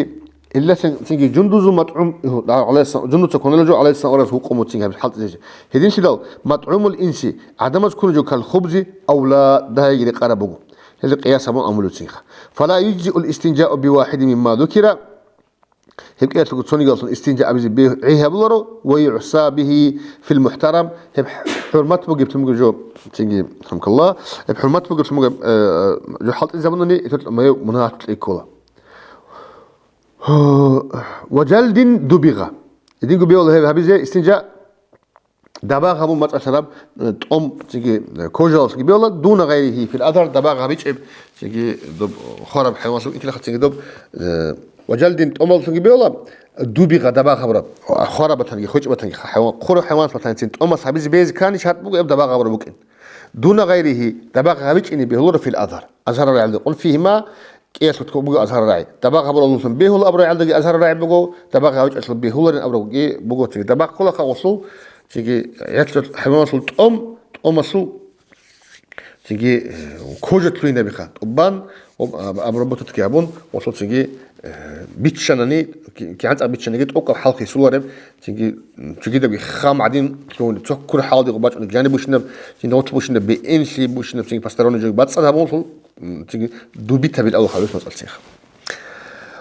илла цин-, цинги жундузул матӀгӀум, гӀалайгьиссалам, жундуца кваналеб жо гӀалайгьиссалам аварагас вукъун буго цинги гьаб хӀалтӀизеги. Гьединлъидал матӀгӀумул инси гӀадамаз ккунеб жо калхубзи авла дагьайги рекъараб буго. Гьелда къияс гьабун амулев цинги. فلا يجزئ الاستنجاء بواحد مما ذكر. Гьеб кӀиялъулго цонигиялъун истинжа абизе бегь-, гӀи гьабуларо, ويعصى به في المحترم, гьеб хӀурмат бугеблъун буго жо, цинги, рахӀмукаллагь, гьеб хӀурмат бугеблъун буго, э, жо хӀалтӀизабунани, гьелъул мунагьат кьеккола. وجلد دبغ. Гьединго бегьула гьеб гьабизе истинжа, дабагъ гьабун бачӀалъараб, э, тӀом, цинги, э, кожалалъги бегьула, دون غيره في الأظهر, дабагъ гьабичӀеб, цинги доб хвараб хӀайваналъул икилаха, цинги доб, э, ва жалдин тӀомалъунги бегьула, дубигъа дабагъ гьабураб, хвараб батанги, хвечӀеб батанги, хӀайван, хъураб хӀайваналъ батанцин тӀомалъ гьабизе бегьизе ккани шартӀ буго гьеб дабагъ гьабураб букӀин. دون غيره, дабагъ гьабичӀони бегьуларо في الأظهر. Азгьарал рагӀилда къул فيهما, кӀиялъулго буго азгьарал рагӀи. Дабагъ гьабураллъун бегьула абурал рагӀилдаги азгьарал рагӀи буго, дабагъ гьабичӀалъул бегьуларин абурабги буго цинги. Дабагъ кколаха гъолъул, цинги гӀелъул хӀайваналъул тӀом, тӀомалъул, цинги, э, кожа лъугьинабиха. ТӀубан, об-, об-, обработатги гьабун, гъолъул цинги, э, биччанани, ки-, кигӀан цӀакъ биччаниги тӀокӀаб хӀалхьи сулареб, цинги, м, цогидабги хам гӀадин лъугьунеб, цо ккур хӀалдигъо бачӀунеб, жаниб бущинаб, жинда гъорлъ бущинаб, бегӀенлъи бущинаб, цинги посторонний жоги бацӀцӀад гьабун гъолъул, м, цинги дубитабил авлахъ гьабулеб мацӀал цинги.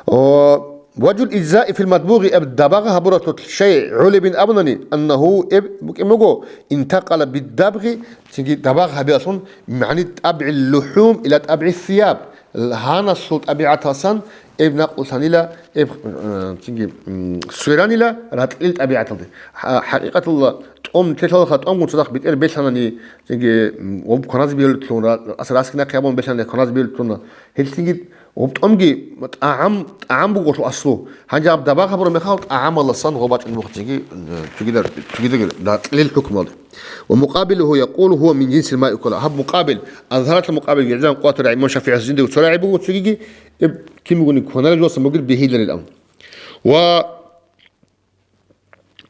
О, وجه الإجزاء في المدبوغ, аб-, дабагъ гьабуралъул шай гӀолебин абунани, أنه, эб букӀин буго, انتقل بالدبغ, цинги дабагъ гьабиялъун, يعني طبع اللحوم إلى طبع الثياب, гьаналъул тӀабигӀаталсан эб накълулъанила, эб, э, цинги, м, сверанила ракьил тӀабигӀаталде. Хъа-, хӀакъикъаталда тӀом, телъалха тӀомгун цадахъ бетӀер белъанани, цинги, м, гъоб кваназе бегьулелъун, ра-, ас раскин нахъе абун белъанани кваназе бегьулелъун, гьелъинги гъоб тӀомги тӀагӀам, тӀагӀам буго гъолъул аслу. Гьанже аб дабагъ гьабураб мехалъ тӀагӀамаласан гъоб бачӀун буго цинги, э, цогида-, цогидаги ракьил хӀукмалде. ومقابله يقول هو من جنس الماء كله. Гьаб мукъабил, азгьаралъул мукъабил гӀезегӀан къватӀира имам ШафигӀияс жиндего цо рагӀи буго цогиги, эб кин бугони кваналел жоялъан бугел бегьиларилан. Ва,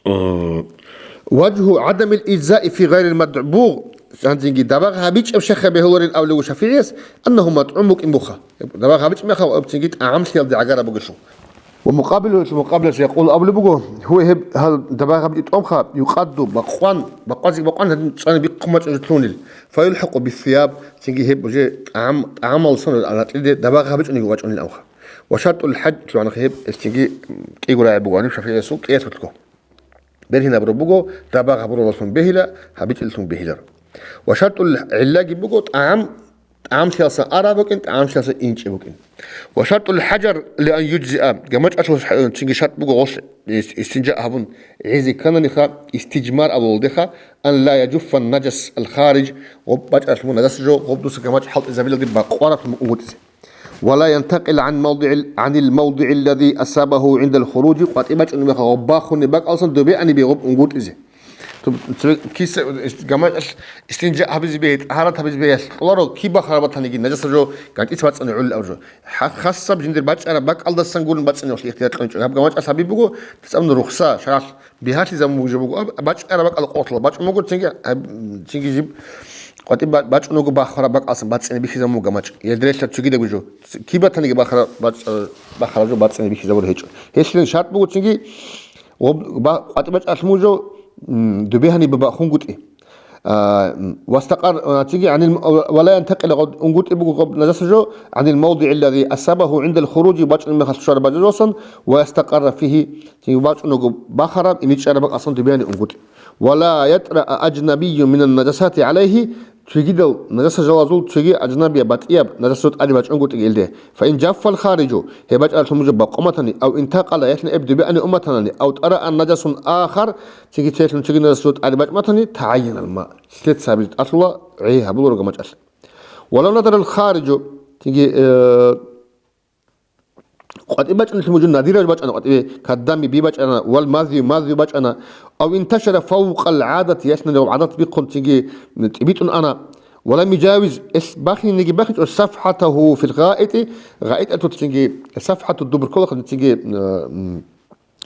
э, وجه عدم الإجزاء في غير المدبوغ, гьанжинги дабагъ гьабичӀеб шехха бегьуларин абулеб буго ШафигӀияс, أنه مطعوم букӀин буха. Дабагъ гьабичӀеб мехалъ об цинги тӀагӀамлъиялде гӀагараб бугелъул. ومقابله, мукъабилас يقول абулеб буго, هو, гьеб, гьал дабагъ гьабичӀеб тӀомха, يقد, бакъван, бакъвазе бакъван гьадин цӀани бихъун бачӀунелъунил, فيلحق بالثياب, цинги гьеб уже тӀагӀам, тӀагӀамалсан ракьиде дабагъ гьабичӀониги вачӀунел авха. وشرط الحج, лъугӀанахъ гьеб, гьес цинги кӀиго рагӀи буго гьаниб ШафигӀиясул кӀиялъулго. Бергьинабураб буго, дабагъ гьабураллъун бегьила, гьабичӀеллъун бегьилар. وشرط العلة буго, тӀагӀам ТӀамлъиялсан араб букӀин, тӀамлъиялсан инчӀеб букӀин. Ва шартул хӀажар ли ан юджзиа, гамачӀалъул цинги шарт буго гъолъ ис-, истинжа гьабун гӀезе ккананиха, истиджмар абулалдеха, ан ла яжуффа наджас ал хариж, гъоб бачӀаралъ мун наджас жо, гъоб дуса гамачӀ хӀалтӀизабилалде бакъваралъ мун унгутӀизе. Ва ла янтакъил гӀан мавдигӀил, гӀанил мавдигӀил лази асабагьу гӀиндал хуружи, къватӀи бачӀунеб мехалъ гъоб бахунеб бакӀалсан добе гьанибе гъоб унгутӀизе. Ту-, цебе киса-, ист-, гамачӀалъ истинжа гьабизе бегьи, тӀагьарат гьабизе бегьи, кьоларо, киб бахараб батаниги, наджаса жо, ганчӀица бацӀцӀани гӀолеб жо. Ха-, хасаб жиндир бачӀараб бакӀалдасан гурун бацӀцӀине ихтияр кьун чӀо. Гьаб гамачӀалъ гьабиб буго, цӀакъ рухса, шаргӀалъ бигьалъизабун бугеб буго, аб-, бачӀараб бакӀал къотла бачӀун буго, цинги, гьаб-, цинги жиб къватӀи ба-, бачӀун буго бахараб бакӀалсан бацӀцӀине бихьизабун буго гамачӀ. Гьелда релълъа цогидаб жо. Ц-, киб батаниги бахара-, бач-, бахараб жо бацӀцӀине бихьизабур гьечӀо. Гьелъин шарт буго цинги, Гъоб ба-, къватӀибачӀалъ мужо, м, дубегьани бабаъ хунгутӀи. А, м, вастакъар, а, циги гӀанил м-, ва ла янтакъила гъоб унгутӀи буго гъоб наджаса жо, гӀанил мавдигӀи аллази асабагьу гӀиндал хуружи бачӀун мехалъ щвараб бажаросан, ва ястакъарра фигьи, циги бачӀунаго бахараб, иничӀараб бакӀасан дубегьани унгутӀи. Ва ла ятӀра а-, аджнабийю минан наджасати гӀалайгьи, Цогидал, наджаса жалазул цоги аджнабия батӀияб наджаса тӀаде бачӀунгутӀиги илде. Фаин жаффал хариджу, гьеб бачӀаралъун мужа бакъо матани, ав интакъала, яхӀни эб дубеани уматанани, ав тӀара ан наджасун ахар, цинги целъун цоги наджаса тӀаде бачӀ матани, тагӀайянал ма, лъец гьабизе тӀалъула, гӀей гьабуларо гамачӀалъ. Валав надарал хариджу, цинги, э, КъватӀи бачӀунелъул мужун надирал бачӀана, къватӀибе каддами би бачӀана, вал мазию мазию бачӀана, ав инташара фавкъал гӀадат, ясна гӀадат бихъун цинги тӀибитӀун ана, валам южавиз, эл бахинеги бахичӀо сафхӀатагьу фил гъаитӀи, гъаитӀатул цинги, сафхӀату дубур кколахъ цинги, м,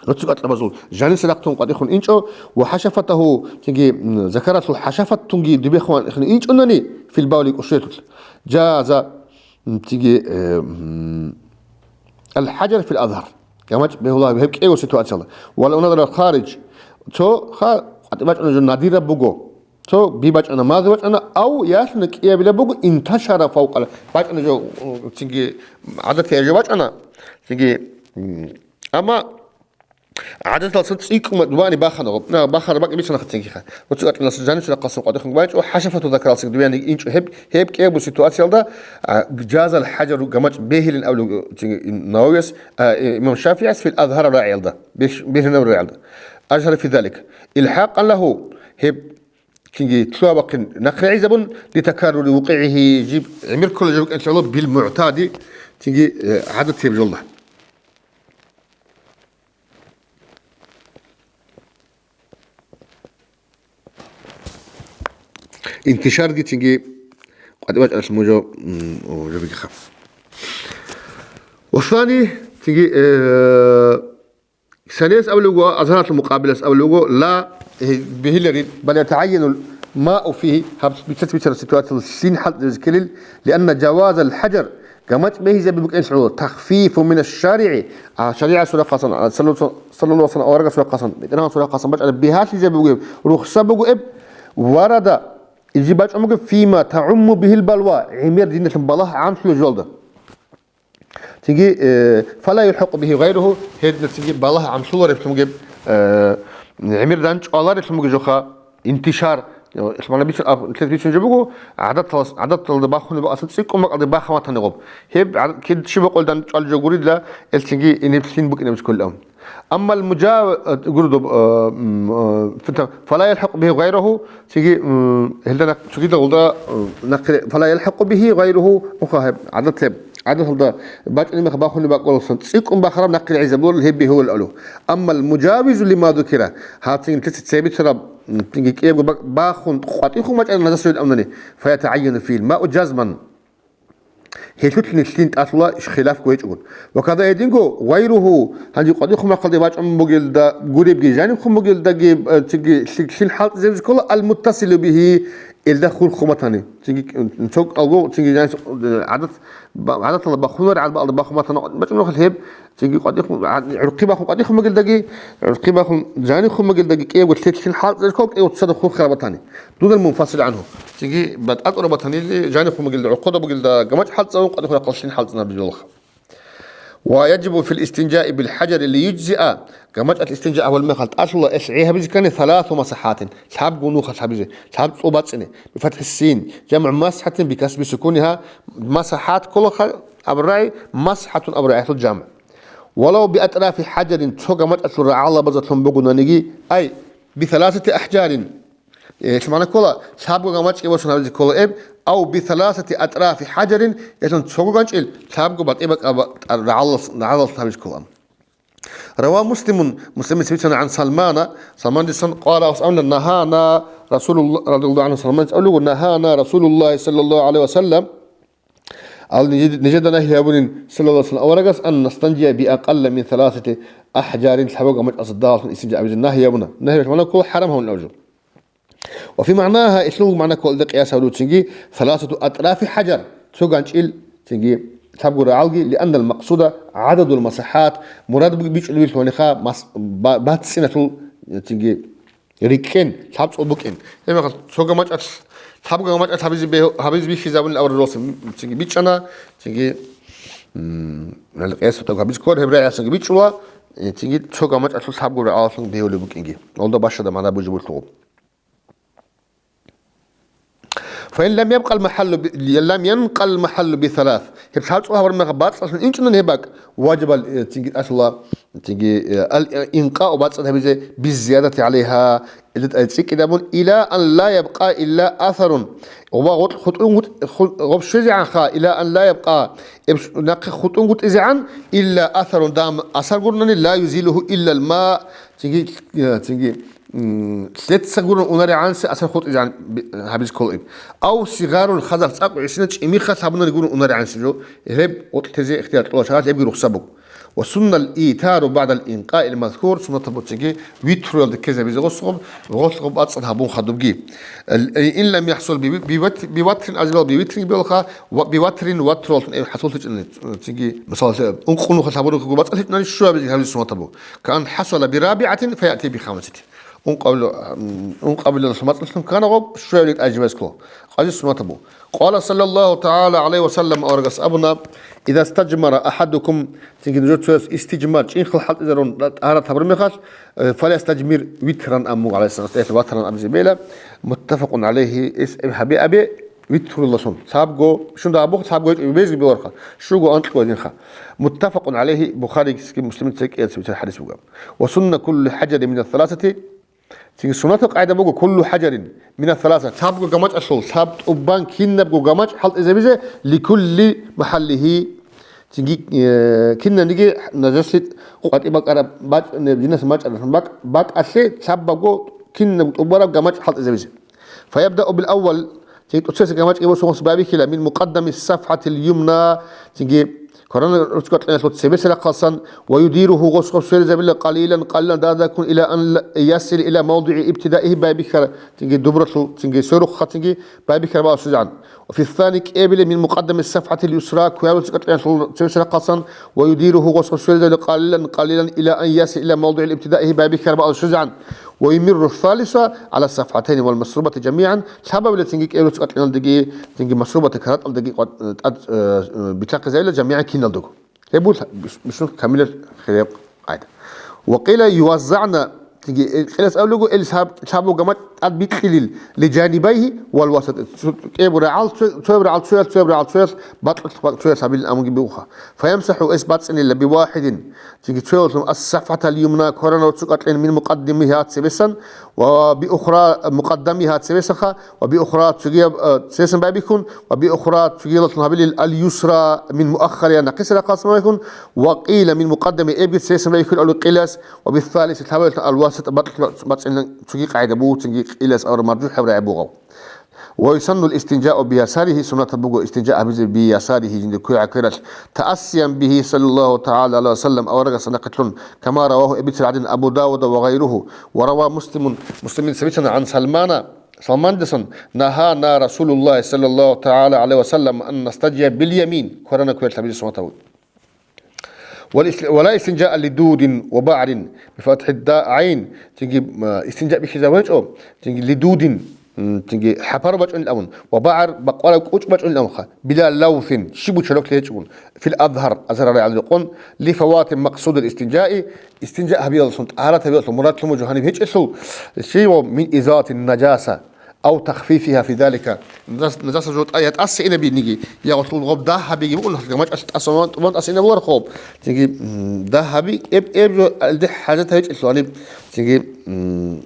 рацу кӀатӀлабазул жаниса рахъун къватӀихун инчӀо, ва хӀашафатагьу цинги, м, закаралъул хӀашафаттунги дубехун инчӀунани, фил бавли кӀушуялъул. Жаза, М, цинги, э, м, аль-хӀажар фил азгьар. ГамачӀ бегьула гьеб кӀиго ситуацияла. Ва лав надара харидж. Цо ха, къватӀи бачӀана жо надираб буго. Цо би бачӀана, мазу бачӀана, ав ясна кӀиябилаб буго, инташара фавкъала. БачӀана жо, м, цинги гӀадатияй жо бачӀана. Цинги, м, амма ГӀадаталсан цӀикӀкӀун дубани бахана, на, бахара бакӀ бицана хатингиха. Оцу атӀунас жанис рахъалсан къватӀихун губайчӀо, хӀашафату закаралсан дубани инчӀо гьеб, гьеб кӀиябу ситуациялда, а, жазал хӀажару гамачӀ бегьилин абулев, цинги, Нававияс, а, имам ШафигӀас фил азгьар рагӀиялда, беш-, бегьилин абулев рагӀиялда. Ажгьара фи залик. Илхьакъан лагьу, гьеб, цинги, лъугьа-бахъин нахъригӀизабун, литакаррури вукъигӀигьи, жиб гӀемер ккола жо букӀинчӀо бил мугӀтади, цинги, э, гӀадат гьеб жолда. Интишарги цинги къватӀи бачӀаралъ мужо, м, о, жо бигиха. Васани цинги, э, санияс абулев вуго, азгьаралъул мукъабилас абулев вуго, ла, э, бегьиларин, бал ятагӀайянул мау фигьи, гьаб бицац-бицараб ситуациялъ лъин хӀалтӀизабизе ккелил, лианна жавазал хӀажар, ГамачӀ бегьизаби букӀин лъугӀула, тахфифу мина шаригӀи, а, шаригӀат сурахъасан, а, саллаллаху, саллаллаху алейхи ва саллям аварагас сурахъасан, бетӀергьан сурахъасан бачӀараб бигьалъизаби бугеб, рухса бугеб, варада, изи бачӀун бугеб, фима таумму бигьил балва, гӀемер диналъун балагь гӀамлъулеб жолда. Цинги, э, фала юлхӀакъу бигьи гъайругьу, гьедина цинги балагь гӀамлъулареблъун бугеб, э, гӀемер дан чӀвалареблъун бугеб жоха. Интишар, э, ил мана бицун, а, лъез бицун жо буго, гӀадаталас, гӀадаталда бахунеб асул цӀикӀкӀун бакӀалде бахъ ватани гъоб. Гьеб гӀад-, кид щиб бакъулдан чӀвал жо гуридла, элцинги инеблъин букӀинаб кколев. Аммал мужа-, э, гурдуб, э, м, э, фита-, фала ялхӀакъу бигьи гъайрагьу, цинги, м, гьелда нах-, цугида гъулда, э, нахъе, фала ялхӀакъу бигьи гъайрагьу, уха гьеб, гӀадат гьеб. ГӀадаталда бачӀунеб мех бахунеб бакӀаласан цӀикӀкӀун бахараб нахъе гӀизабулел гьеб бигьулел алу. Аммал мужавизу лима зукира, гьацин лъица цебе цараб, м, цинги кӀиябго ба-, бахун къватӀихъун бачӀараб назасует амнани, фаятагӀайяну фил мау жазман. Гьелъулъни лъин тӀалъула хилафго гьечӀогун. Ва када гьединго гъайругьу, гьанже къватӀихъун махъалде бачӀун бугелда гуребги, жанибхъун бугелдаги, э, цинги лъи-, лъин хӀалтӀизабизе ккола, ал-муттасилу бигьи, элда хурхун батани. Цинги, м, цо кӀалго, цинги жанис, э, гӀадат, ба-, гӀадаталда бахунар, гӀадбаалда бахун батани, бачӀун рахъал гьеб, Цинги къватӀихъун, гӀа-, гӀурхъи бахун къватӀихъун бугелдаги, гӀурхъи бахун жанихъун бугелдаги, кӀиябго лъе-, лъил хӀалтӀизабизе ккола, кӀиябго цадахъ хурхараб батани. Дунал мунфасил гӀанхӀу. Цинги батӀа-, батӀа-, батанили жанихъун бугелда, гӀурхъуда бугелда, гамачӀ хӀалтӀизабун къватӀихъун рахъал лъин хӀалтӀизабизе ккола. ويجب في الاستنجاء بالحجر ليجزئ, гамачӀалъ истинжа гьабулеб мехалъ тӀалъула гьелъ гӀи гьабизе ккани ثلاث مسحات, лъабго нухалъ гьабизе, лъаб цӀу бацӀцӀине, بفتح السين, جمع مسحة بكسر سكونها, масахӀат кколаха абурай, масхӀатун абурай гӀелъул жамгӀ. ولو بأطراف حجر, цо гамачӀалъул рагӀалабазалъун бугонаниги, أي بثلاثة أحجار, Э, гьелъул магӀна ккола, лъабго гамачӀги босун гьабизе ккола эб, أو بثلاثة أطراف حجر, гьелъун цого ганчӀил лъабго батӀи-бакӀа ба-, тӀа-, рагӀалалъ-, рагӀалалъ гьабизе ккола. روى مسلم, Муслимица бицана عن سلمان, Салмандасан قال, авс абуна, نهانا رسول الله, رضي الله عنه, Салмандица абулеб буго, نهانا رسول الله صلى الله عليه وسلم, ал нижеда нагьи гьабунин, саллаллагьу гӀалайгьи ва саллам, аварагас, أن نستنجي بأقل من ثلاثة أحجار, лъабго гамачӀалъа дагьаллъун истинжа гьабизе нагьи гьабуна. Нагьи гьабулеб магӀна ккола хӀарам гьавун абу жо. وفي معناها, гьелъул магӀна ккола гьелда къияс гьабулев цинги, ثلاثة أطراف حجر, цо ганчӀил цинги лъабго рагӀалги, لأن المقصود عدد المسحات, мурад буго бичӀчӀулеб буго гьаниха мас-, ба-, бацӀцӀиналъул цинги рикӀкӀен, лъабцӀул букӀин. Гьебмехалъ цо гамачӀалъ, лъабго гамачӀалъ гьабизе бегь-, гьабизе бихьизабунин абурал росин цинги бичӀчӀана, цинги, м, гьел къияс гьабизе ккола, гьеб рагӀи цинги бичӀчӀула, э, цинги цо гамачӀалъул лъабго рагӀаллъун бегьулеб букӀинги. Гьелда бащада магӀна бужи булъугъу. فإن لم يبق المحل ب-، لم ينق المحل بثلاث. Гьеб лъабцӀул гьабураб мехалъ бацӀцӀалъун инчӀунани гьеб бакӀ, وجب, э, цинги тӀалъула, цинги, э, الإنقاء, бацӀцӀад гьабизе, بالزيادة عليها, гьелда тӀаде цӀикӀкӀинабун, إلى أن لا يبقى إلا أثر. Гъоба гъоркь хутӀунгутӀ-, ху-, гъоб щвезегӀанха, إلى أن لا يبقى, эб щ-, нахъе хутӀунгутӀизегӀан, إلا أثر, дагьаб асар гурони, لا يزيله إلا الماء, цинги, э, цинги, м, лъеца гурони унарегӀанси асар хутӀизегӀан би-, гьабизе ккола иб. أو صغار, хадуб цӀакъ гӀисина чӀимихалъ гьабунари гурони унарегӀанси жо, гьеб гъоркьлъизе ихтияр кьола шагьаралъ, гьебги рухсат буго. وسن الإيتار بعد الإنقاء المذكور, суннатаб буго цинги витруялде ккезабизе гъосгъоб, гъолъго бацӀцӀад гьабун хадубги. Ил-, إن لم يحصل بو-, بوت-, بوتر, азибал بوتر биялха, ва بوتر, ватруллъун эб хӀасуллъичӀани, цинги, мисал, ункъо нухалъ гьабурухъего бацӀцӀалъичӀони щуабилеб гьабизе суннатаб буго. كأن حصل برابعة فيأتي بخامسة. Ункъабилеб, м, ункъабилеб бацӀцӀалъун кканагъоб, щуабилеб тӀаде жибазе ккола. Гьабизе суннатаб буго. قال صلى الله تعالى عليه وسلم, аварагас абуна, إذا استجمر أحدكم, цинги нужер цояс истиджмар, чӀинхъал хӀалтӀизарун тӀагьарат гьабураб мехалъ, э, فليستجمر وترا, амма гӀалайгьиссалату вассалам, ватран абизе бегьила, متفق عليه, эс гьабе абе, витруллъун, лъабго, щунда абухъ лъабго гьечӀо, безги белорха, щуго анкьго гьединха. متفق عليه, Бухарицаги Муслимицаги кӀияцеб бицараб хӀадис буго. وسن كل حجر من الثلاثة, цинги суннатаб къагӀида буго, كل حجر من الثلاثة, лъабго гамачӀалъул, лъаб тӀубан кинабго гамачӀ хӀалтӀизабизе, لكل محله, цинги, э, кинаниги нажаси къватӀи бакӀараб бакӀ-, не, жинас мачӀаралъун бакӀ-, бакӀалъе лъабабго кинабго тӀубараб гамачӀ хӀалтӀизабизе. فيبدأ بالأول, цинги тӀоцебесеб гамачӀги босун гъос байбихьила, من مقدم الصفحة اليمنى, цинги кваранаб руччаб кьеналъул цебесеб рахъалъан, ويديره, гъос гъоб сверизабила, قليلا, къалилан, дада-дада ккун, إلى أن يصل إلى موضع ابتدائه, байбихьараб, цинги дубуралъул, цинги сверухъа, цинги байбихьараб бакӀалде щвезегӀан. وفي الثاني, кӀиабилеб, من مقدم الصفحة اليسرى, кваранаб руччаб кьеналъул цебесеб рахъалъан, ويديره, гъос гъоб сверизабила, قليلا, къалилан, إلى أن يصل إلى موضع ابتدائه, байбихьараб бакӀалде щвезегӀан. ويمر الثالث على الصفحتين والمسروبة جميعا, лъабабилеб цинги кӀиабилеб руччаб кьеналдаги, цинги масрубатаб каратӀалдаги къват-, тӀад, э, э, битахъизабила, جميعا, киналдаго. Гьеб буго бищ-, бищун камилаб хирияб къагӀида. وقيل يوزعن, цинги, э, кьелас абулего, ил лъаб-, лъабабго гамачӀ тӀад бикьилин, لجانبيه والوسط, цо-, кӀиябго рагӀалде цо-, цояб рагӀалде цоялъ, цояб рагӀалде цоялъ, бакьулъ бакӀ цоялъ гьабилин абунги бугоха. فيمسح, эс бацӀцӀинила, بواحد, цинги цоялъун, الصفحة اليمنى, кваранаб руччаб кьен, من مقدمها, цебесан, وبأخرى, مقدمها, цебесанха, وبأخرى, цогияб, э, цебесан байбихьун, وبأخرى, цогиялъун гьабилин, اليسرى, من مؤخرها, нахъисеб рахъалъан байбихьун, وقيل من مقدمها, эбги цебесан байбихьун абулеб кьелас, وبالثالث, лъабабилелъун, الوسط, бакьулъ бацӀцӀинилан, цоги къагӀида буго, цинги кьелас абураб маржухӀаб рагӀи буго. ويسن الاستنجاء بيساره, суннатаб буго истинжа гьабизе, بيساره, жиндир квер гӀаквералъ, تأسيا به صلى الله تعالى عليه وسلم, аварагасда нахъе лъун, كما رواه, эбицараб гӀадин, أبو داود وغيره, وروى مسلم, Муслимица бицана, عن سلمان, Салмандасан, نهانا رسول الله صلى الله تعالى عليه وسلم أن نستنجي باليمين, кваранаб квер гьабизе суннатаб буго. والإس-, ولا استنجاء لدود وبعر بفتح الدال عين, цинги, м, истинжа бихьизабичӀо, цинги لدود, м, цинги хӀапар бачӀунел абун, ва багӀар бакъвараб кӀучӀ бачӀунел абунха, била лавфин, щиб бучараб гьечӀогун, фил азгьар, азгьар рагӀалда къун, ли фавати макъсудил истинжаи, истинжа гьабиялдалъун, тӀагьарат гьабиялдалъун мурадлъун буго гьаниб гьечӀелъул, щиб ва мин изалати наджаса, ав тахфифиха фи залика, нажас-, нажаса жо тӀа-, я тӀаса инабиниги, я гъолъул гъоб дагь гьабиги букӀун, гамачӀалъ тӀаса тӀуман тӀаса инабулархъуб, цинги, м, дагь гьаби, эб-, эб жо алде хӀажат гьечӀелъул гьаниб, цинги, м,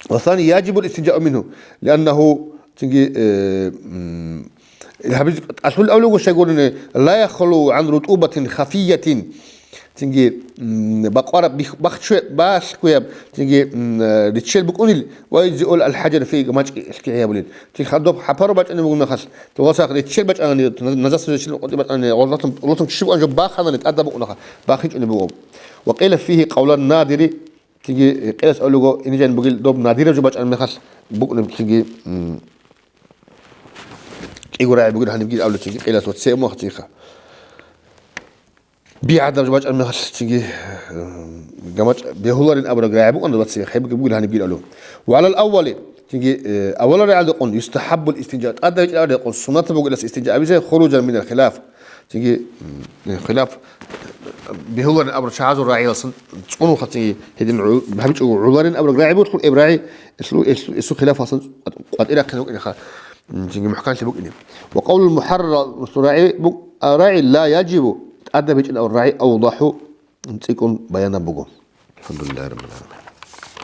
Ва сани яжибул истинжау мингьу, лианнагьу, цинги, э, м, гьабиз тӀалъул авлуго щайгурине, ла яхлу гӀан рутӀубатин хафиятин, цинги, м, бакъвараб бих-, бахчуя-, балъгояб, цинги, м, э, риччел букӀунил, ва изиул алхӀаджар фи гамачӀги гьабулин. Цинги хадуб хӀапару бачӀани бугун мехалъ, то васахъ риччел бачӀани, назас риччел къотӀи бачӀани, гъоллатун, гъоллатун киши букӀан жо баханани тӀадаб букӀунаха, бахинчӀуни буго. Ва къила фигьи къавлан надири, Цинги, э, къиялъ абулего, инижан бугел доб надираб жо бачӀараб мехалъ букӀунеб, цинги, м, кӀиго рагӀи бугел гьаниб гил абулеб, цинги, къиялъ ва цея муха цинха. БигӀадаб жо бачӀараб мехалъ, цинги, м, гамачӀ бегьуларин абураб рагӀи букӀана ва цея, хай бугеб бугел гьаниб гил абулеб. Ва гӀалал аввали, цинги, э, аввалал рагӀалда къун, юстахӀаббул истинжа, тӀадаб гьечӀеб рагӀалда къун, суннатаб бугелас истинжа абизе, хуружан минал хилаф. Цинги, м, хилаф бегьуларин абураб чагӀазул рагӀиялсан цӀунуха, цинги гьедин гӀу-, гьабичӀого гӀоларин абураб рагӀи бугелъул, эб рагӀи, эсул, эсул, эсул хилафалсан къватӀирахъин букӀинаха, м, цинги мухӀканлъи букӀине. Ва къавлул мухӀаррар рагӀи буг-, а, рагӀи ла яжибу, тӀадаб гьечӀин абураб рагӀи авдахӀу, цӀикӀкӀун баянаб буго. АлхӀамдулиллагьи раббил гӀаламин.